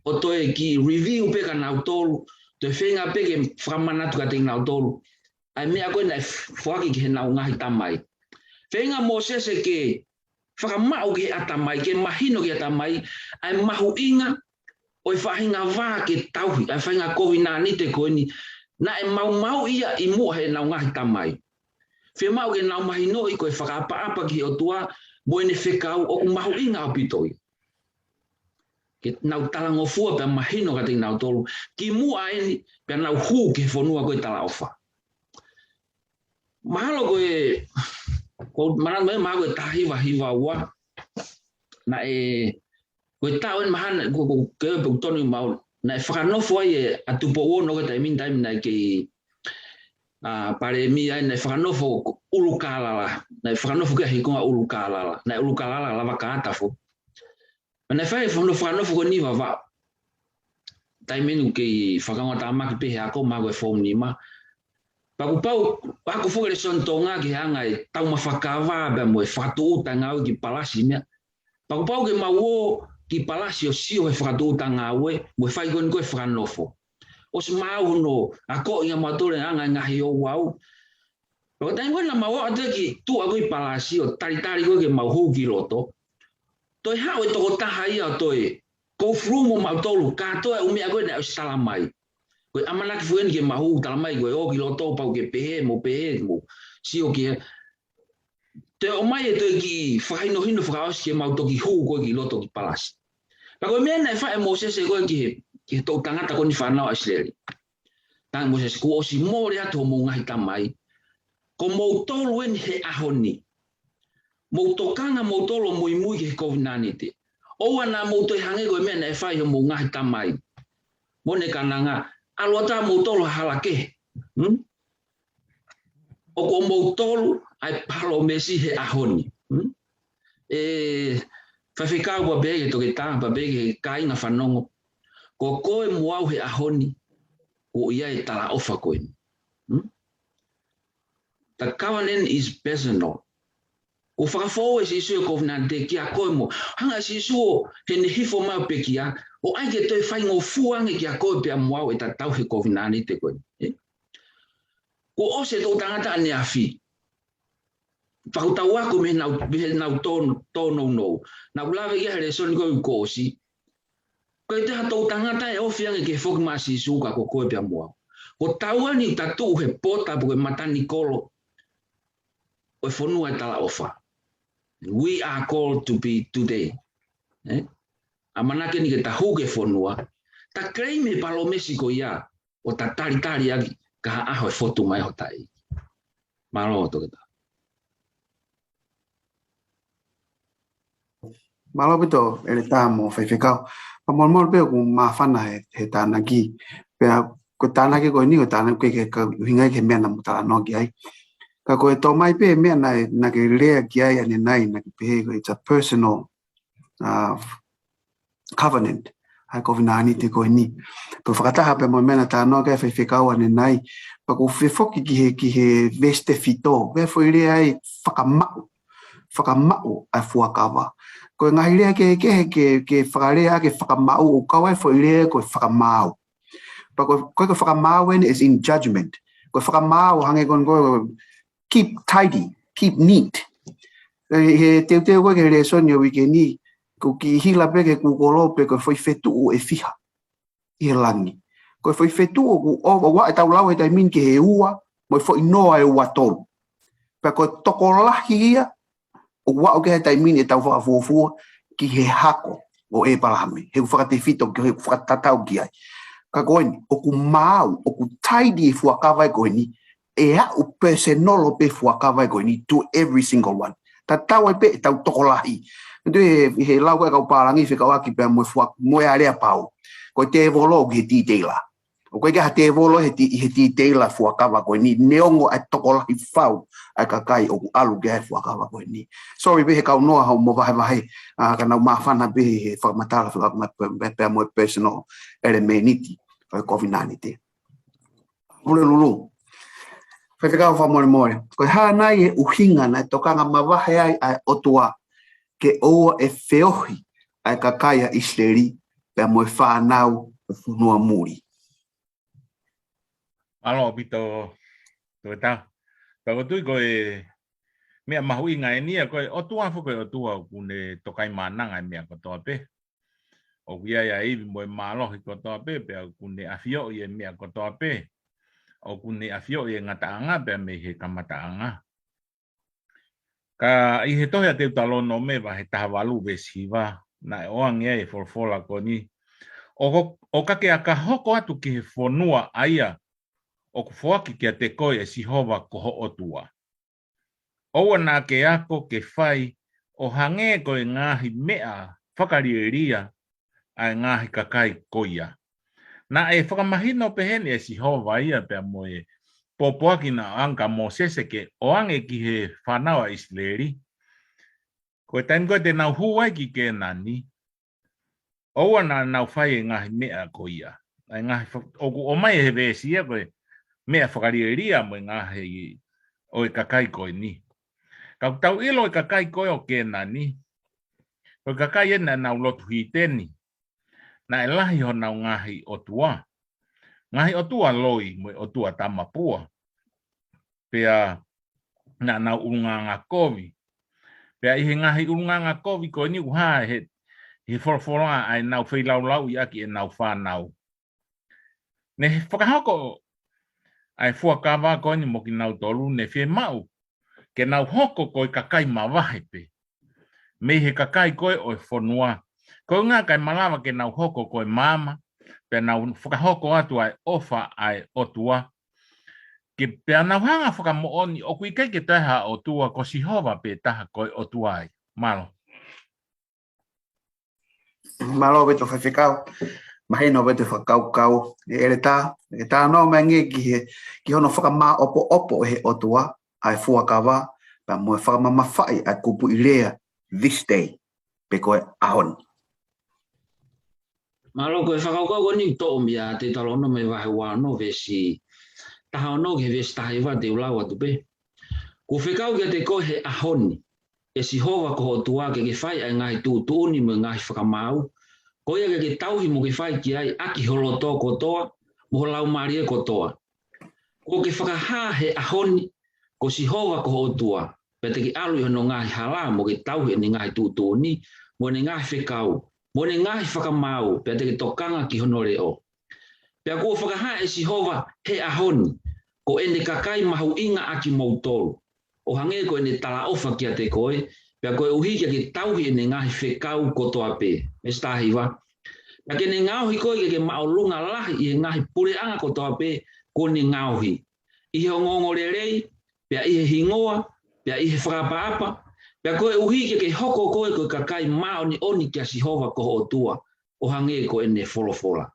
ʻo toe kiʻi review pē kia nautolu, toe feinga pē ke fakamanatu kiate kinautolu ʻa e meʻa ko ē naʻe foaki ki heʻenau ngaahi tamai. Feinga ʻa Mōsese ke fakamaʻu ki he ʻatamai, ke mahino ki he ʻatamai ʻa e mahuʻinga ʻo e faʻahinga vā ke tauhi, ʻa e faʻahinga kovinānite ko eni naʻe maumauʻi ia ʻi muʻa heʻenau ngaahi tamai. Fiemaʻu ke nau mahinoʻi ko e fakaʻapaʻapa ki he ʻOtua mo ʻene fekau ʻoku mahuʻinga ʻaupito ia. Ke nau talangofua pea mahino kiate kinautolu kimuʻa eni pea nau hū ki he fonua ko ē ʻo e talaʻofa. Mahalo ko e, ko mana mai mahalo ko e taha hiva hiva ua, naʻe, ko e taʻu eni mahalo, ko, ko, ke pe tonu mau, naʻe fakanofo ai ʻa Tupou Ono ko e taimi, taimi naʻe kei, ʻa, palēmia ai, naʻe fakanofo ʻUlukālala, naʻe fakanofo ki he ikonga ʻUlukālala, naʻe ʻUlukālala lava kātafo. Pea naʻe fai e fakanofo ko eni Vavaʻu. Taimi ni ʻoku kei fakaongoongoa tāmaki pē he ako, mahalo ko e foomu nima. Pea kuo pau, pea kuo foki e lēsoni Tonga ki he anga e taumafa kava, pea mo e fakatūʻuta ngāue ki palasi meʻa. Pea kuo pau ke mau ō ki palasi ʻo sio he fakatūʻuta ngāue, mo e fai ko eni ko e fakanofo. ʻOsi maʻu hono akoʻi ʻe mautolu e anga e ngaahi ouau. Pea ko e taimi ko ē naʻa mau ō atu ki tuʻa ko ē ʻi palasi ʻo talitali ko ē ke mau hū ki loto. Toe haʻu e tokotaha ia ʻo toe go through mo mautolu kātoa e ʻū meʻa ko ē naʻe ʻosi tala mai. Ko e ʻamanaki foki eni ke mau hū, tala mai ko e ō ki loto pau ke pehē mo pehē mo sio ki he. Toe ʻomai e toe kiʻi fakahinohino fakaʻosi ke mau toki hū ko ē ki loto ki palasi. Pea ko e meʻa naʻe fai ʻe Mōsese ko ē ki he, ki he toʻu tangata ko eni fānau ʻa ʻIsileli. Talaange ʻe Mōsese, kuo ʻosi mole atu hoʻomou ngaahi tamai. Ko moutolu eni he ʻaho ni. Mou tokanga moutolu ʻo muimui ki he kovinānite. ʻOua naʻa mou toe hangē ko e meʻa naʻe fai ʻe hoʻomou ngaahi tamai. Mo ʻene kananga, ʻalu atu ā moutolu ha hala kehe. Hmm? ʻOku ʻo moutolu ʻa e palōmesi he ʻaho ni. Hmm? ʻE, faifekau pea pehē ki he toketā, pea pehē ki he kāinga fanongo. Ko koe mo au he ʻaho ni, ko ia e talaʻofa ko eni. Hmm? The covenant is personal. Kuo fakafou ʻe Sīsū e kovinānite kiate koe mo au. Hanga ʻe Sīsū ʻo heʻene hifo mai ʻo pekia, ʻo ʻai ke toe faingofua ange kiate koe pea mo au e tatau he kovinānite ko eni. Ē? Kuo ʻosi e toʻu tangata ʻaneafi. Pea kuo tau ako mei heʻenau, mei heʻenau tō, tōnounou. Naʻa ku lave ia he lēsoni ko ē kuo ʻosi. ʻOku ʻikai toe ʻi ai ha toʻu tangata ʻe ofi ange ke foki mai ʻa Sīsū ka ko koe pea mo au. Ko taua eni ʻoku ta tuʻu he pota pe ko e matanikolo ʻo e fonua e talaʻofa. We are called to be today. Ē? ʻAmanaki eni ke ta hū ki he fonua. Ta claim e palōmesi ko ia ʻo ta talitali ʻaki ki ha ʻaho ʻe fotu mai hota ʻEiki. Mālō toketā. Mālō ʻaupito, ʻEletā mo faifekau. Pea molemole pē ʻoku māfana he, he tānaki. Pea ko e tānaki ko eni, ko e tānaki ke, ke, ke ʻuhinga ki he meʻa naʻa mo talanoa ki ai. Ka ko e tō mai pē meʻa naʻe, naʻa ke lea ki ai ʻanenai, naʻa ke pehē ko e it's a personal, uh, covenant, ʻa e kovinānite ko eni. Pea fakataha pē mo e meʻa naʻe talanoa ki ai faifekau ʻanenai. Pea ʻoku ou fie foki ki he, ki he veesi tefito, pea foʻi lea ʻa e fakamaʻu, fakamaʻu ʻa e fuakava. Ko e ngaahi lea ke, ke, ke, ke fakalea ke fakamaʻu, ʻoku kau ai foʻi lea ko e fakamaau. Pea ko, ko, ko e fakamaau eni is in judgment. Ko e fakamaau hangē ko, ko, keep tidy, keep neat. He, he teuteu ko ē ki he lēsoni ʻo e uike ni, ko e kiʻi hila pē ki he kūkolo pe ko e foʻi fetuʻu ʻe fiha ʻi he langi. Ko e foʻi fetuʻu ʻoku, ʻo, ʻo ʻoua ʻe tau lau he taimi ni ki he ua, mo e foʻi noa ʻe ua tolu. Pea ko e tokolahi ia, ʻoku aʻu ki he taimi ni ʻetau fakafuofua ki he hako ʻo ʻĒpalahame. He ʻoku fakatefito ki, he ʻoku fakatatau ki ai. Ka ko eni, ʻoku maau, ʻoku tidy e fuakava ē ko eni, ʻe aʻu personal pē fuakava ē ko eni to every single one. Tatau ai pē ʻetau tokolahi. He, he lau ʻa e kau pālangi fekauʻaki pea mo e fua-, mo e aleapau. Ko e tēvolo ʻoku ʻi he detail. ʻOku ʻikai ke ʻi ai ha tēvolo he ti-, he detail ʻa e fuakava ko eni, neongo ʻa e tokolahi fau ʻa e kakai ʻoku ʻalu ki ai e fuakava ko eni. Sorry pē he kau noa hau mo vahevahe, ā, ka naʻa ku māfana pē he fakamatala, fakamatala pē, pē, pea mo e personal ʻelemēniti ʻo e kovinānite. Pule Lulu. Faifekau fakamolemole. Ko e hā nai e ʻuhinga naʻe tokanga mavahe ai ʻa e ʻOtua ke ʻoua ʻe feohi ʻa e kakai ʻa ʻIsileli pea mo e fānau ʻo e fonua muli. Mālō ʻaupito, toketā. Pea ʻoku ou tui ko e meʻa mahuʻinga eni ia, ko e ʻOtua foki ko e ʻOtua ʻoku ne tokaimaʻananga e meʻa kotoa pē. ʻOku ʻi ai ʻa e ivi mo e mālohi kotoa pē, pea ʻoku ne ʻafioʻi e meʻa kotoa pē. ʻOku ne ʻafioʻi e ngataʻanga pea mei he kamataʻanga. Ka ʻi he tohi ʻa Teutalōnome vahe taha valu veesi hiva, naʻe ʻoange ai e folofola ko eni. ʻO ko-, ʻo ka ke aka hoko atu ki he fonua ʻa ia ʻoku foaki kiate koe ʻe Sihova ko ho ʻOtua. ʻOua naʻa ke ako ke fai ʻo hangē ko e ngaahi meʻa fakalielia ʻa e ngaahi kakai ko ia. Naʻe fakamahino pē heni ʻe Sihova ia pea mo e pōpoaki naʻe ʻoange kia Mōsese ke ʻoange ki he fānau ʻa ʻIsileli. Ko e taimi ko ē te nau hū ai ki Kēnani, ʻOua naʻa nau fai e ngaahi meʻa ko ia. ʻA e ngaahi fa-, ʻoku ʻomai he veesi ia ko e meʻa fakalielia mo e ngaahi ʻo e kakai ko eni. Ka ʻoku tau ʻilo e kakai ko ē ʻo Kēnani, ko e kakai ē naʻa nau lotu hiteni. Naʻe lahi honau ngaahi ʻotua. Ngaahi ʻotua loi mo e ʻotua tamapua. Pea naʻa nau ʻulungaanga kovi. Pea ʻi he ngaahi ʻulungaanga kovi ko eni ʻoku hā he, he folofola ʻa ʻenau feilaulauʻi ʻaki ʻenau fānau. Ne fakahoko ʻa e fuakava ko eni mo kinautolu ne fiemaʻu ke nau hoko ko e kakai mavahe pē mei he kakai ko ē ʻo e fonua. Ko e ʻuhinga ʻikai malava ke nau hoko ko e maama, pea nau fakahoko atu ʻa e ʻofa ʻa e ʻOtua. Ke pea nau hanga fakamoʻoni ʻoku ʻikai ke toe ha ʻOtua, ko Sihova pē taha ko e ʻOtua ai. Mālō. Mālō Veto Faifekau. Mahino Veto fakakaukau. ʻEletā, ʻe tā nō mai nge ki he, ki hono fakamāʻopoʻopo he ʻOtua, ʻa e fuakava, pea mo e fakamamafaʻi ʻa e kupuʻi lea, this day, pe ko e ʻaho ni. Mālō, ko e fakakaukau ko eni toʻo mei a Teutalōnome vahe ua ono veesi taha ono ki he veesi taha hiva te u lau atu pē. Kuo fekau kiate koe he ʻaho ni, ʻe Sihova ko ho ʻOtua ke ke fai ʻa e ngaahi tuʻutuʻuni mo e ngaahi fakamaau, ko ia ke ke tauhi mo ke fai ki ai ʻaki ho loto kotoa, mo ho laumālie kotoa. Kuo ke fakahā he ʻaho ni, ko Sihova ko ho ʻOtua, pea te ke ʻalu ʻi hono ngaahi hala mo ke tauhi ʻene ngaahi tuʻutuʻuni, mo ʻene ngaahi fekau, mo ʻene ngaahi fakamaau, pea te ke tokanga ki hono leʻo. Pea kuo fakahā ʻe Sihova he ʻaho ni, ko ʻene kakai mahuʻinga ʻa kimoutolu, ʻo hangē ko ʻene talaʻofa kiate koe, pea koeʻuhi ke ke tauhi ʻene ngaahi fekau kotoa pē. Veesi taha hiva. Pea ke ne ngaohi koe ke ke māʻolunga lahi ʻi he ngaahi puleʻanga kotoa pē kuo ne ngaohi, ʻi he ongoongolelei, pea ʻi he hingoa, pea ʻi he fakaʻapaʻapa, pea koeʻuhi ke ke hoko koe ko e kakai māʻoniʻoni kia Sihova ko ho ʻOtua, ʻo hangē ko ʻene folofola.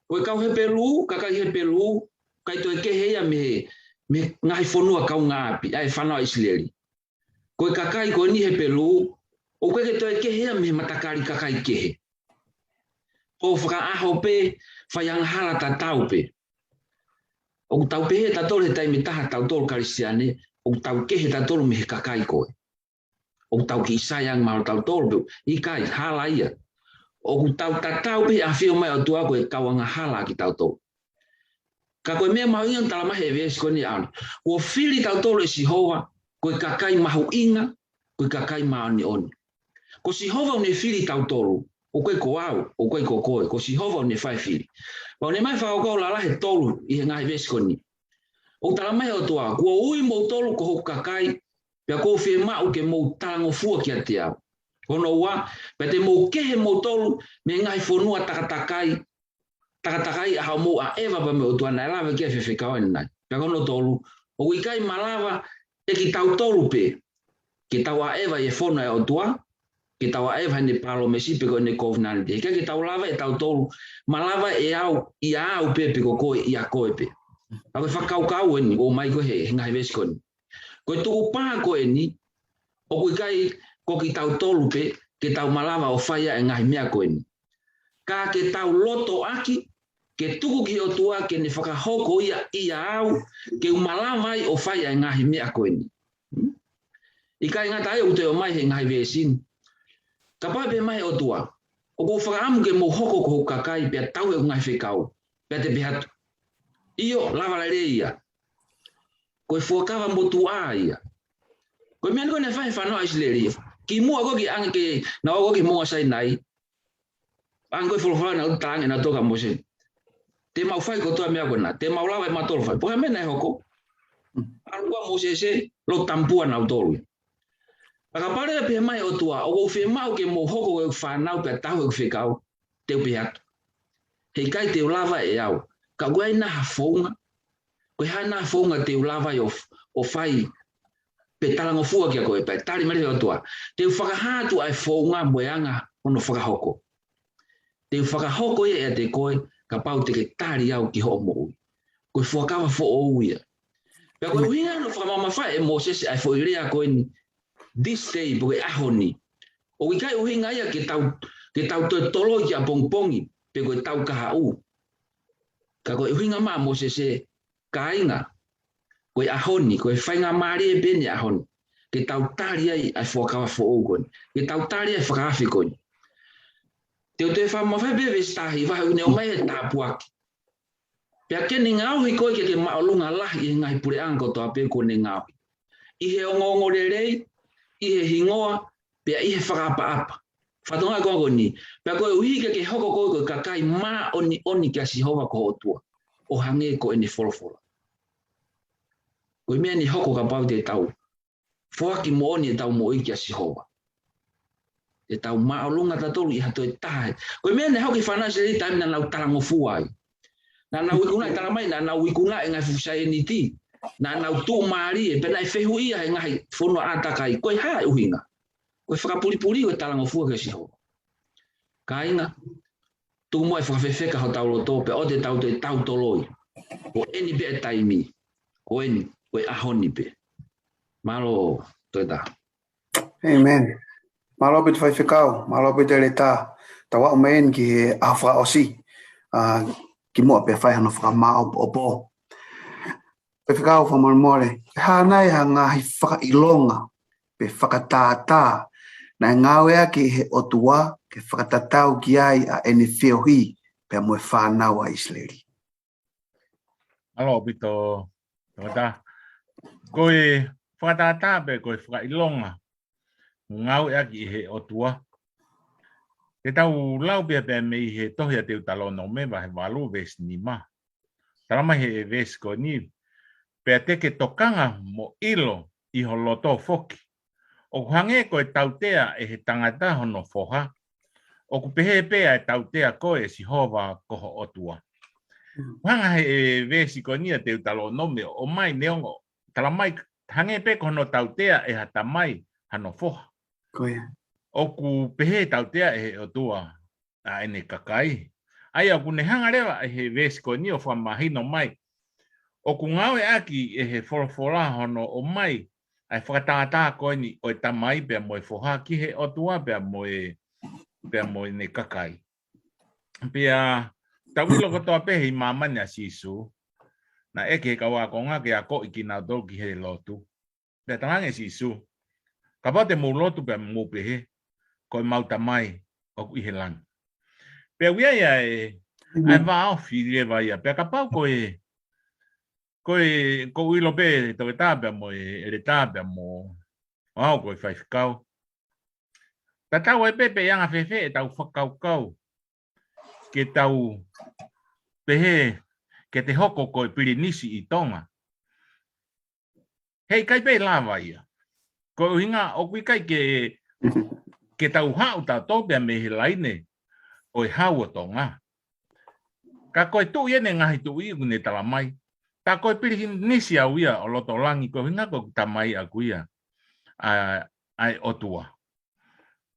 Ko e kau Hepelū, kakai Hepelū, ʻikai toe kehe ia mei he, mei he ngaahi fonua kaungāʻapi, ʻa e fānau ʻIsileli. Ko e kakai ko eni Hepelū, ʻoku ʻikai ke toe kehe ia mei he matakali kakai kehe. Ko e fakaʻaho pē, fai angahala tatau pē. ʻOku tau pehē tautolu he taimi ʻe taha tautolu Kalisitiane, ʻoku tau kehe tautolu mei he kakai ko ē. ʻOku tau kiʻi sai ange mahalo tautolu pē, ʻikai, hala ia. ʻOku tau tatau pē he ʻafio mai ʻa e ʻOtua ko e kau angahala kitautolu. Ka ko e meʻa mahuʻinga ʻoku tala mai he veesi ko eni ʻaho ni. Kuo fili tautolu ʻe Sihova, ko e kakai mahuʻinga, ko e kakai māʻoniʻoni. Ko Sihova ʻoku ne fili tautolu, ʻoku ʻikai ko au, ʻoku ʻikai ko koe, ko Sihova ʻoku ne fai fili. Pea ʻoku ne ʻomai fakakaukau lalahi ʻe tolu ʻi he ngaahi veesi ko eni. ʻOku tala mai he ʻOtua, kuo ui moutolu ko hoku kakai, pea kuo u fiemaʻu ke mou talangofua kiate au. Ko hono ua, pea te mou kehe moutolu mei he ngaahi fonua takatakai, takatakai ʻa hoʻomou ʻaʻeva pea mo e ʻOtua naʻe lave ki ai e faifekau ʻanenai. Pea ko hono tolu, ʻoku ʻikai malava ʻe kitautolu pē ke tau ʻaʻeva ʻi he fono ʻa e ʻOtua, ke tau ʻaʻeva heʻene palōmesi pe ko ʻene kovinānite. He ʻikai ke tau lava ʻe tautolu, malava ʻe au, ʻia au pē pe ko koe, ʻia koe pē. Ka ko e fakakaukau eni, ʻomai ko ē he, he ngaahi veesi ko eni. Ko e tukupā ko eni, ʻoku ʻikai ko kitautolu pē, ke tau malava ʻo fai ʻa e ngaahi meʻa ko eni. Ka ke tau loto ʻaki, ke tuku ki he ʻOtua ke ne fakahoko ia ʻia au, ke u malava ai ʻo fai ʻa e ngaahi meʻa ko eni. Hmm? ʻIkai ngata ai ʻoku toe ʻomai he ngaahi veesi ni. Kapau ʻe pehē mai he ʻOtua, ʻoku ou fakaʻamu ke mou hoko ko hoku kakai pea tauhi ʻeku ngaahi fekau, pea te pehē atu, ʻio, lava lelei ia. Ko e fuakava motuʻa ia. Ko e meʻa ni ko ē naʻe fai he fānau ʻIsileli. Kimuʻa ko ē ke ʻange ke nau aʻu ko ē ki he moʻunga Sainai, ʻange ko ē e folofola naʻe talaange ʻe nautolu kia Mōsese. Te mau fai kotoa e meʻa ko ena, te mau lava ʻe mautolu ʻo fai. Pea ko e hā e meʻa naʻe hoko? ʻAlu ʻa Mōsese, lotu tamapua nautolu. Ka kapau leva ʻe pehē mai ʻOtua, ʻoku ou fiemaʻu ke mou hoko ko ʻeku fānau pea tauhi ʻeku fekau, te u pehē atu, he ʻikai te u lava ʻe au. Ka ʻoku ʻi ai nai ha founga? Ko e hā nai ha founga te u lava ai ʻo, ʻo fai pe talangofua kia koe, pea tali mai leva ʻe he ʻOtua, te u fakahā atu ʻa e founga mo e anga hono fakahoko. Te u fakahoko ia ʻiate koe, kapau te ke tali au ki hoʻo moʻui. Ko e fuakava foʻou ia. Pea ko e ʻuhinga ia hono fakamamafaʻi ʻe Mōsese ʻa e foʻi lea ko eni, this day, pe ko e ʻaho ni. ʻOku ʻikai ʻuhinga ia ke tau, ke tau toe toloi ki ʻapongipongi, pe ko e tau kahaʻu. Ka ko e ʻuhinga mai ʻa Mōsese, kāinga, ko e ʻaho ni, ko e faingamālie pē ʻeni ʻaho ni, ke tau tali ai ʻa e fuakava foʻou ko eni, ke tau tali ai ʻa e fakaafe ko eni. Te u toe fakamafai pē veesi taha hiva he ʻoku ne ʻomai e tāpuaki. Pea ke ne ngaohi koe ke ke māʻolunga lahi ʻi he ngaahi puleʻanga kotoa pē kuo ne ngaohi. ʻI he ongoongolelei, ʻi he hingoa, pea ʻi he fakaʻapaʻapa. Fatongia ko eni. Pea koeʻuhi ke ke hoko koe ko e kakai māʻoniʻoni kia Sihova ko ho ʻOtua, ʻo hangē ko ʻene folofola. Ko e meʻa ʻeni ʻe hoko kapau te tau foaki moʻoni ʻetau moʻui kia Sihova. Te tau māʻolunga tautolu ʻi ha toe taha. Ko e meʻa naʻe hoko ki he fānau ʻIsileli taimi naʻa nau talangofua ai. Naʻa nau ikunaʻi, talamai naʻa nau ikunaʻi e ngaahi fuʻu saieniti. Naʻa nau tuʻumālie, pea naʻe fehuʻia he ngaahi fonua ʻātakai. Ko e hā e ʻuhinga? Ko e fakapulipuli ko e talangofua kia Sihova. Kāinga, tuku muʻa e fakafefeka hotau loto, pea ʻoua te tau toe tau toloi. Ko eni pē e taimi. Ko eni, ko e ʻaho ni pē. Mālō, Toketā. ʻĒmeni. Mālō ʻaupito Faifekau, mālō ʻaupito ʻEletā. Tau aʻu mai eni ki he ʻaho fakaʻosi. ʻA, kimuʻa pea fai hano fakamāʻopoʻopo. Faifekau fakamolemole, ko e hā nai ha ngaahi fakaʻilonga pe fakatātā naʻe ngāueʻaki ʻe he ʻOtua ke fakatatau ki ai ʻa ʻene feohi pea mo e fānau ʻa ʻIsileli? Mālō ʻaupito, Toketā. Ko e fakatātā pe ko e fakaʻilonga ʻoku ngāueʻaki ʻe he ʻOtua, te tau lau pē pea mei he tohi ʻa Teutalōnome vahe valu veesi nima. Talamai he veesi ko eni, pea te ke tokanga mo ʻilo ʻi ho loto foki, ʻoku hangē ko e tautea ʻe he tangata hono foha, ʻoku pehē pē ʻa e tautea koe ʻe Sihova ko ho ʻOtua. Mm. Hanga he veesi ko eni ʻa Teutalōnome ʻo ʻomai neongo, talamai hangē pē ko hono tautea ʻe ha tamai hano foha. Ko ia. ʻOku pehē tautea ʻe he ʻOtua ʻa ʻene kakai. ʻA ia ʻoku ne hanga leva ʻe he veesi ko eni ʻo fakamahino mai, ʻoku ngāueʻaki ʻe he folofola hono ʻomai ʻa e fakatātā ko eni ʻo e tamai pea mo e foha ki he ʻOtua pea mo e, pea mo ʻene kakai. Pea tau ʻilo kotoa pē he ʻi māmani ʻa Sīsū, naʻe ʻeke ʻe he kau ākonga ke akoʻi kinautolu ki he lotu. Pea talaange ʻe Sīsū, kapau te mou lotu pea mou pehē, ko ʻemau Tamai ʻoku ʻi he langi. Pea ʻoku ʻi ai ʻa e, ʻa e vāofi leva ia. Pea kapau ko e, ko e, ʻoku ou ʻilo pē Toketā pea mo e ʻEletā pea mo au ko e Faifekau, tatau ai pē pe ʻe anga fēfē ʻetau fakakaukau ke tau pehē ke te hoko ko e pilinisi ʻi Tonga, heʻikai pē lava ia. Ko e ʻuhinga ʻoku ʻikai ke, ke tau haʻu tautolu pea mei he laine ʻo e Hau ʻo Tonga. Ka ko e tuʻi ʻeni e ngaahi tuʻi ʻoku ne talamai, tā ko e pilinisi au ia ʻo loto langi, ko e ʻuhinga ko ʻeku Tamai ʻaʻaku ia, ʻa, ʻa e ʻOtua.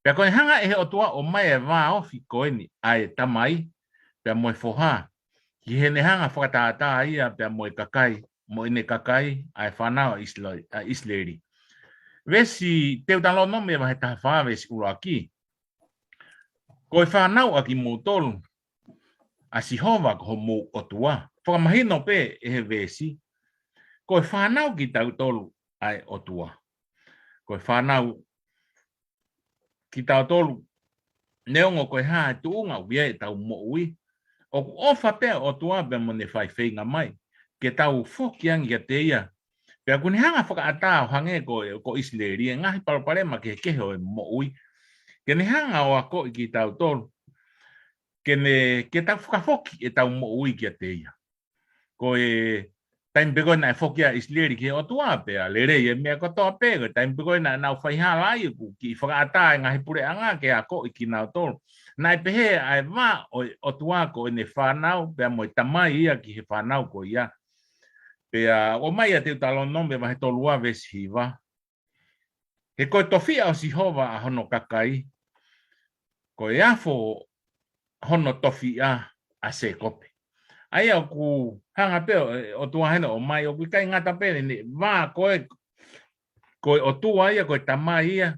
Pea ko e hanga ʻe he ʻOtua ʻo ʻomai e vāofi ko eni ʻa e tamai pea mo e foha, ki heʻene hanga fakatātā ia pea mo e kakai, mo ʻene kakai, ʻa e fānau ʻa ʻIsileli, ʻa ʻIsileli. Veesi Teutalōnome vahe taha fā veesi ʻuluaki. Ko e fānau ʻa kimoutolu ʻa Sihova ko homou ʻOtua. Fakamahino pē ʻe he veesi, ko e fānau kitautolu ʻa e ʻOtua. Ko e fānau kitautolu, neongo ko e hā e tuʻunga ʻoku ʻi ai ʻetau moʻui, ʻoku ʻofa pē ʻa e ʻOtua pea mo ʻene fai feinga mai ke tau foki ange kiate ia. Pea ʻoku ne hanga fakaʻatā ʻo hangē ko, ko ʻIsileli, e ngaahi palopalema kehekehe ʻo e moʻui, ke ne hanga ʻo akoʻi kitautolu ke ne, ke tau fakafoki ʻetau moʻui kiate ia. Ko e taimi pē ko ē naʻe foki ai ʻa ʻIsileli ki he ʻOtua pea lelei e meʻa kotoa pē, ko e taimi pē ko ē naʻa nau faihala ai, ʻoku kiʻi fakaʻatā e ngaahi puleʻanga ke akoʻi kinautolu. Naʻe pehē ʻa e vā ʻo e ʻOtua ko ʻene fānau, pea mo e tamai ia ki he fānau ko ia. Pea ʻomai ʻa Teutalōnome vahe tolu ua veesi hiva. He ko e tofiʻa ʻo Sihova ʻa hono kakai, ko e afo hono tofiʻa ʻa Sēkope. ʻA ia ʻoku hanga pē ʻo, ʻOtua hena ʻo ʻomai, ʻoku ʻikai ngata pē ʻene vā ko e, ko e ʻOtua ia, ko e tamai ia,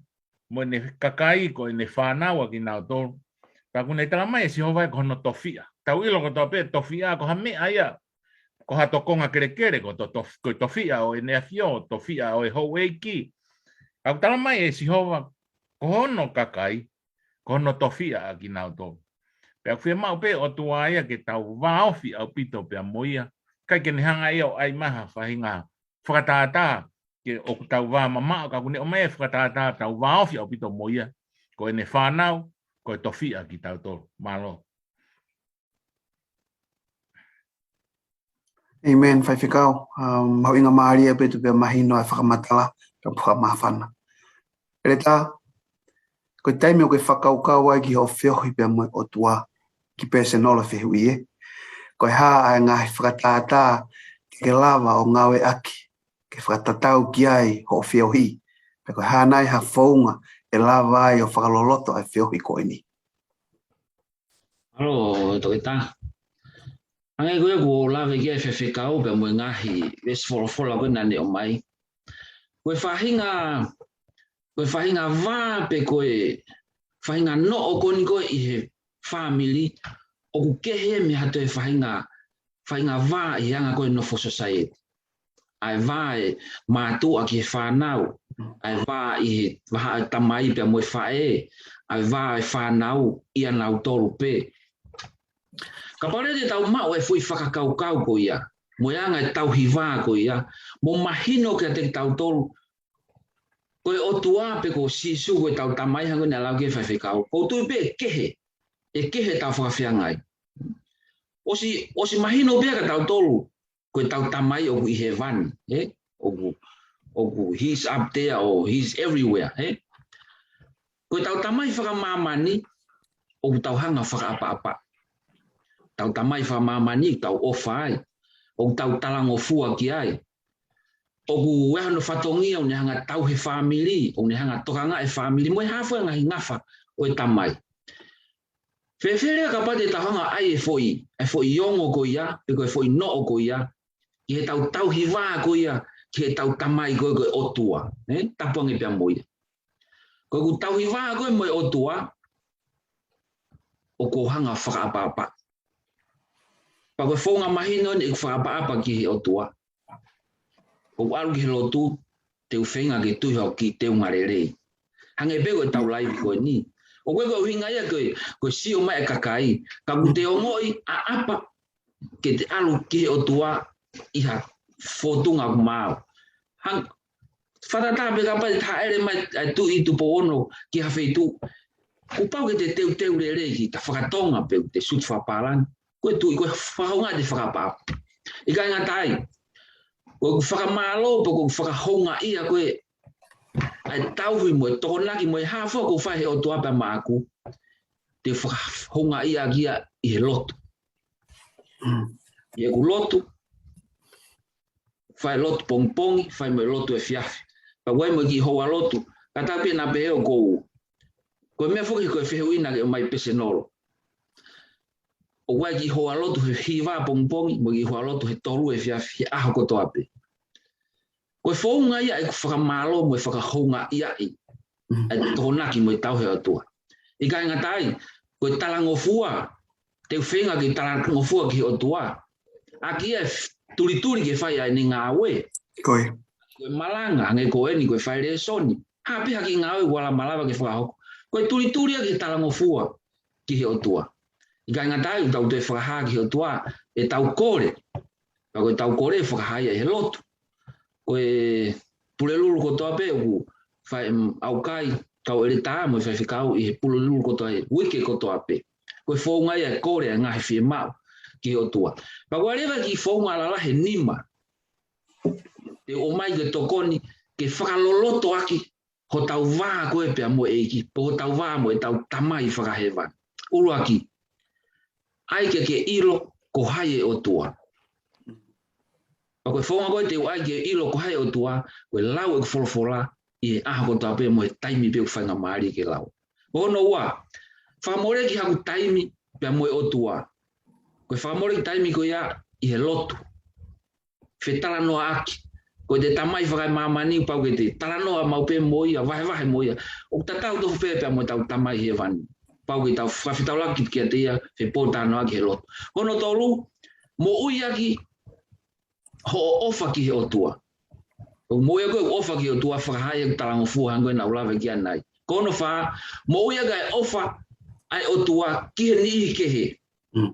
mo ʻene kakai, ko ʻene fānau ʻa kinautolu. Ka ʻoku ne talamai ʻe Sihova ia ko hono tofiʻa. Tau ʻilo kotoa pē tofiʻa ko ha meʻa ia, ko ha tokonga kelekele, ko to-, tof-, ko e tofiʻa ʻo ʻEne ʻAfio, tofiʻa ʻo e houʻeiki. Ka ʻoku talamai ʻe Sihova ko hono kakai, ko hono tofiʻa ʻa kinautolu. Pea ʻoku fiemaʻu pē ʻOtua ia ke tau vāofi ʻaupito pea mo ia. ʻIkai ke ne hanga ia ʻo ʻai mai ha faʻahinga fakatātā ke ʻoku tau vā mamaʻo, ka ʻoku ne ʻomai e fakatātā tau vāofi ʻaupito mo ia. Ko ʻene fānau, ko e tofiʻa kitautolu. Mālō. ʻĒmeni, faifekau. Um, mahuʻinga mālie pē ʻetau pea mahino e fakamatala, pea fakamāfana. ʻEletā, ko e taimi ʻoku ke fakakaukau ai ki hoʻo feohi pea mo e ʻOtua, ki pēsenolo fehuʻi ē. Ko e hā ʻa e ngaahi fakatātā te ke lava ʻo ngāueʻaki, ke fakatatau ki ai hoʻo feohi. Pea ko e hā nai ha founga ʻe lava ai ʻo fakaloloto ʻa e feohi ko eni. Mālō, Toketā. Hangē ko ia kuo lave ki ai e faifekau pea mo e ngaahi veesi folofola ko ē naʻa ne ʻomai. Ko e faʻahinga, ko e faʻahinga vā pe ko e faʻahinga noʻo ko eni ko ē ʻi he fāmili, ʻoku kehe mei ha toe faʻahinga, faʻahinga vā ʻi he anga ko ē nofo society. ʻA e vā e mātuʻa ki he fānau, ʻa e vā ʻi he vahaʻa e tamai pea mo e faʻē, ʻa e vā e fānau ʻia nautolu pē. Kapau leva te tau maʻu e foʻi fakakaukau ko ia, mo e anga e tauhi vā ko ia, mo mahino kiate kitautolu, ko e ʻOtua pe ko Sīsū ko ʻetau tamai hangē ko e naʻe lau ki ai e faifekau. ʻOku ou tui pē ʻe kehe, ʻe kehe ʻetau fakafeangai. ʻOsi, ʻosi mahino pē kia tautolu, ko ʻetau tamai ʻoku ʻi hēvani, ē? ʻOku, ʻoku he's up there or he's everywhere, ē? Ko ʻetau tamai fakamāmani, ʻoku tau hanga fakaʻapaʻapa. ʻEtau tamai fakamāmani, tau ʻofa ai. ʻOku tau talangofua ki ai. ʻOku ʻi ai hono fatongia, ʻoku ne hanga tauhi e fāmili, ʻoku ne hanga tokangaʻi e fāmili, mo e hā fua e ngaahi ngafa ʻo e tamai. Fēfē leva kapau te tau hanga ʻai e foʻi, e foʻi ongo ko ia, pe ko e foʻi noʻo ko ia, ki heʻetau tauhi vā ko ia, ki heʻetau tamai ko ē ko e ʻOtua, ē? Tapu ange pea mo ia. Ko ʻeku tauhi vā ko ē mo e ʻOtua, ʻoku ou hanga fakaʻapaʻapa. Pea ko e founga mahino eni ʻeku fakaʻapaʻapa ki he ʻOtua. ʻOku ou ʻalu ki he lotu, te u feinga ke tui hoʻo kiʻi teunga lelei. Hangē pē ko ʻetau laivi ko eni. ʻOku ʻikai ko e ʻuhinga ia ko e, ko e sio mai e kakai, ka ʻoku te ongoʻi ʻaʻapa ke te ʻalu ki he ʻOtua ʻi ha fōtunga ʻoku maau. Hang-, fakatātā pē kapau te hāʻele mai ʻa e Tuʻi Tupou Ono ki ha feituʻu, kuo pau ke te teuteu lelei kita fakatonga pe te sutu fakapālangi. Ko e tuʻi, ko e fakahoungaʻi ʻete fakaʻapaʻapa. ʻIkai ngata ai, ko ʻeku fakamālō, pe ko ʻeku fakahoungaʻia ko ē ʻa e tauhi mo e tokonaki mo e hā fua ʻoku fai he ʻOtua pea maʻaku, te u fakahoungaʻia ʻaki ia ʻi he lotu. Mm. ʻI heʻeku lotu, fai lotu pongipongi, fai mo e lotu efiafi. Pea ʻoku ʻi ai mo e kiʻi houa lotu, ka tau pē naʻa pehē ʻoku ou. Ko e meʻa foki ko e fehuʻi naʻa ke ʻomai pēsenolo. ʻOku ʻi ai e kiʻi houa lotu he hiva pongipongi, mo e kiʻi houa lotu he tolu efiafi, he ʻaho kotoa pē. Ko e founga ia ʻeku fakamālō mo e fakahoungaʻiaʻi. Mm. ʻA e tokonaki mo e tauhi ʻa e ʻOtua. ʻIkai ngata ai, ko e talangofua, te u feinga ke talangofua ki he ʻOtua. ʻAki ia e f-, tulituli ke fai ʻa ʻene ngāue. Ko e. Ko e malanga, hangē ko eni, ko e fai lēsoni. Hā pē ha kiʻi ngāue ʻoku ala malava ke fakahoko. Ko e tulituli ia ke talangofua ki he ʻOtua. ʻIkai ngata ai, ʻoku tau toe fakahā ki he ʻOtua, ʻetau kole. Pea ko ʻetau kole fakahā ia ʻi he lotu. Ko e Pulelulu kotoa pē ʻoku fai, mm, ʻaukai, kau ʻeletā mo e faifekau ʻi he Pulelulu kotoa he uike kotoa pē. Ko e founga ia e kole e ngaahi fiemaʻu ki he ʻOtua. Pea ʻoku ʻi ai leva e kiʻi founga lalahi ʻe nima te u ʻomai ke tokoni, ke fakaloloto ʻaki hotau vā ko ē pea mo e ʻEiki, pe hotau vā mo ʻetau Tamai fakahēvani. ʻUluaki, ʻai ke ke ʻilo ko hai e ʻOtua. Pea ko e founga ko ē te u ʻai ke ʻilo ko hai e ʻOtua, ko e lau ʻeku folofola ʻi he ʻaho kotoa pē mo e taimi pē ʻoku faingamālie ke lau. Ko hono ua, fakamoleki haku taimi pea mo e ʻOtua. Ko e fakamoleki taimi ko ia ʻi he lotu. Fetalanoaʻaki. Ko ʻete tamai fakaemāmani pau ke te talanoa maʻu pē mo ia, vahevahe mo ia. ʻOku tatau tofu pē pea mo ʻetau Tamai Hēvani. pau ke tau fakafetaulaki kiate ia, fepōtalanoaʻaki he lotu. Ko hono tolu, moʻui ʻaki hoʻo ʻofa ki he ʻOtua. ʻOku moʻui ʻaki hoʻo ʻofa ki he ʻOtua, fakahā ʻaki e talangofua hangē ko ʻeku lave ki ai ʻanenai. Ko hono fā, moʻui ʻaki e ʻofa ʻa e ʻOtua ki he niʻihi kehe. Mm.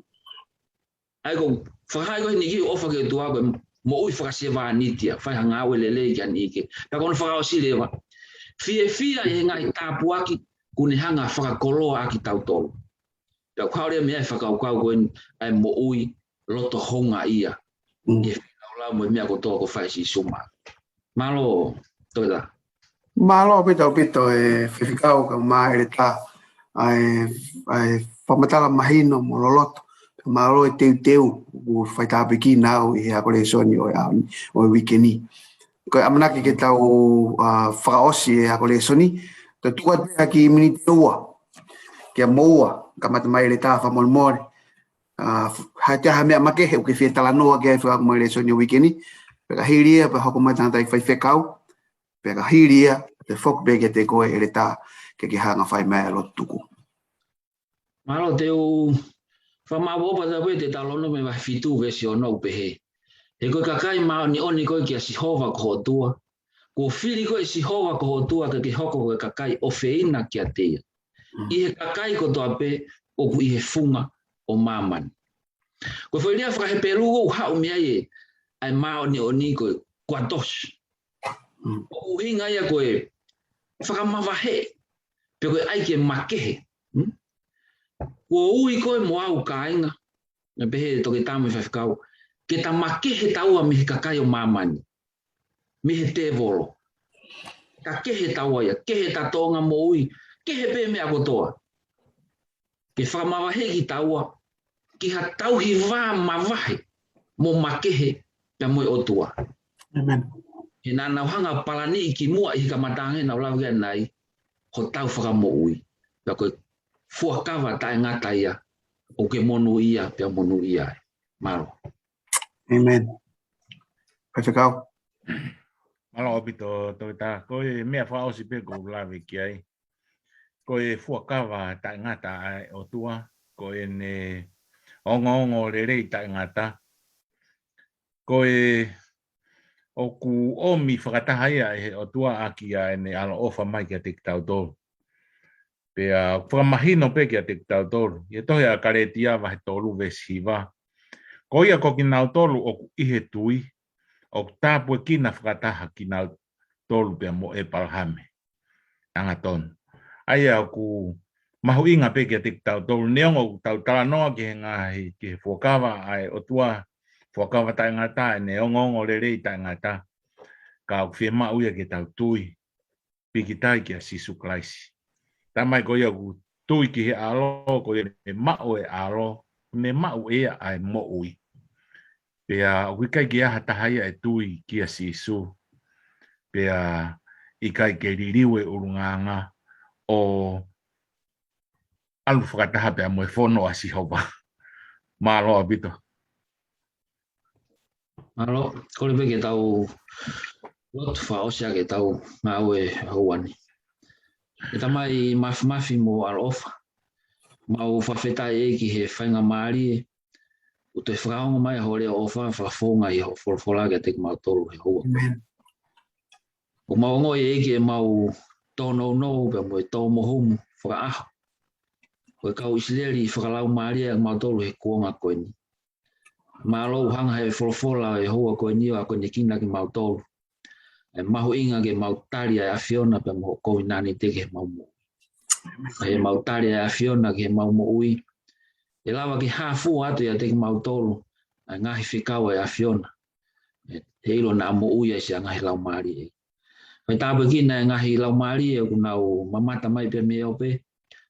ʻA ia ko e fakahā ko eni ki he ʻofa ki he ʻOtua ko e moʻui fakasevāniti ia, fai ha ngāue lelei ki he niʻihi kehe. Pea ko hono fakaʻosi leva, fiefia he ngaahi tāpuaki kuo ne hanga ʻo fakakoloa ʻaki kitautolu. Pea ʻoku hā leva mei ai e fakakaukau ko eni ʻa e moʻui loto houngaʻia. Mm. Ke fai e laulau mo e meʻa kotoa kuo fai ʻe Sīsū maʻaku. Mālō, Toketā. Mālō ʻaupito, ʻaupito e Faifekau kae ʻumaʻā ʻEletā ʻa e, ʻa e fakamatala mahino mo loloto. Mālō e teuteu kuo faitāpuekina au ʻi he ako lēsoni ʻo e ʻaho ni, ʻo e uike ni. Ko e ʻamanaki ke tau, ʻa, fakaʻosi e ako lēsoni, tau tuku atu pē ha kiʻi miniti ʻe ua kia moua, kamata mai ʻEletā fakamolemole. ʻA, f-, ha te aha meʻa makehe ʻoku ke fie talanoa ki ai fekauʻaki mo e lēsoni ʻo e uike ni. Pea ka hili ia, pea hoko mai e tangataʻeiki faifekau. Pea ka hili ia, te u foki pē kiate koe ʻEletā, ke ke hanga ʻo fai mai e lotu tuku. Mālō, te u fakamaʻopoʻopo atu pē Teutalōnome vahe fitu veesi ono ʻoku pehē: He ko e kakai māʻoniʻoni koe kia Sihova ko ho ʻOtua, kuo fili koe ʻe Sihova ko ho ʻOtua ke ke hoko ko e kakai ʻofeina kiate ia. Mm. ʻI he kakai kotoa pē ʻoku ʻi he funga ʻo māmani. Ko e foʻi lea fakaHepelū ʻoku haʻu mei ai e, ʻa e māʻoniʻoni ko e kuatos. Mm. ʻOku ʻuhinga ia ko e fakamavaheʻi, pe ko e ʻai ke makehe. Mm? Kuo ui koe mo au kāinga, naʻe pehē ʻe Toketā mo e Faifekau, ke ta makehe taua mei he kakai ʻo māmani, mei he tēvolo. Ka kehe taua ia, kehe ʻeta tōʻonga moʻui, kehe pē meʻa kotoa. Ke fakamavaheʻi kitaua ki ha tauhi vā mavahe mo makehe pea mo e ʻOtua. ʻĒmeni. He naʻa nau hanga ʻo palaniʻi kimuʻa ʻi he kamataʻanga naʻa ku lave ki ai ʻanenai, hotau Fakamoʻui. Pea ko e fuakava taʻengata ia, ʻoku ke monūʻia pea monūʻia ai. Mālō. ʻĒmeni. Faifekau. Mālō ʻaupito, Toketā. Ko e meʻa fakaʻosi pē ʻoku ou lave ki ai. Ko e fuakava taʻengata ʻa e ʻOtua, ko ʻene ongoongolelei taʻengata. Ko e ʻoku ʻomi fakataha ia ʻe he ʻOtua ʻaki ʻa ʻene ʻaloʻofa mai kiate kitautolu. Pea ʻoku fakamahino pē kiate kitautolu ʻi he tohi ʻa Kalētia vahe tolu veesi hiva: Ko ia ko kinautolu ʻoku ʻi he tui, ʻoku tāpuekina fakataha kinautolu pea mo ʻĒpalahame. Angatonu. ʻA ia ʻoku mahuʻinga pē kiate kitautolu, neongo ʻoku tau talanoa ki he ngaahi, ki he fuakava ʻa e ʻOtua, fuakava taʻengata, ʻene ongoongolelei taʻengata, ka ʻoku fiemaʻu ia ke tau tui pīkitai kia Sīsū Kalaisi. Talamai ko ia ʻoku tui ki he ʻAlo, ko ia ne maʻu e ʻAlo, ne maʻu ʻe ia ʻa e moʻui. Pea ʻoku ʻikai ke ʻi ai ha taha ia ʻe tui kia Sīsū, pea ʻikai ke liliu e ʻulungaanga ʻo ʻalu fakataha pea mo e fono ʻa Sihova. Mālō ʻaupito. Mālō, kole pē ke tau lotu fakaʻosi ʻaki ʻetau ngāue houa ni. ʻE Tamai mafimafi mo ʻaloʻofa, mau fakafetaʻi ʻEiki he faingamālie kuo toe fakaongo mai ho leʻo ʻofa fakafofonga ʻi hoʻo folofola kiate kimautolu he houa. ʻĒmeni. ʻOku mau ongoʻi ʻEiki ʻemau tōnounou pea mo e tō mohumu fakaʻaho. Ko e kau ʻIsileli fakalaumālie ʻa kimautolu he kuonga ko eni. Mālō ʻoku hanga he folofola ʻo e houa ko eni ʻo akonekina kimautolu e mahuʻinga ke mau tali ʻa e ʻAfiona pea mo hoʻo kovinānite ki heʻemau moʻui. He ʻemau tali ʻa e ʻAfiona ki heʻemau moʻui, ʻe lava ke hā fua atu ʻiate kimautolu ʻa e ngaahi fekau ʻa e ʻAfiona. ʻE, he ʻilo naʻa moʻui ai siʻa ngaahi laumālie. Faitāpuekina e ngaahi laumālie ʻoku nau mamata mai pē mei he ope,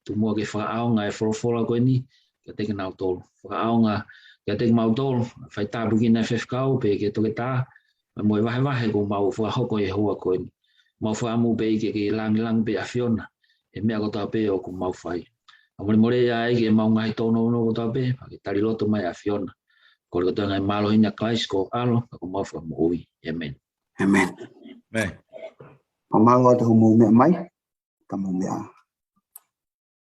tuku muʻa ke fakaʻaonga e folofola ko eni kiate kinautolu. Fakaʻaonga kiate kimautolu, faitāpuekina e faifekau pea ki he toketā, mo e vahevahe kuo mau fakahoko he houa ko eni. Mau fakaʻamu pē ʻEiki ke ke langilangi pē ʻAfiona he meʻa kotoa pē ʻoku mau fai. Kae molemole ʻEiki ʻemau ngaahi tōnounou kotoa pē, pea ke tali loto mai ʻAfiona. Kole kotoa e ngaahi mālohi ʻia Kalaisi ko ho ʻAlo, ka ko homau Fakamoʻui. ʻĒmeni. ʻĒmeni. ʻĒmeni. Pea mālō atu hoʻomou meʻa mai, ka mou meʻa.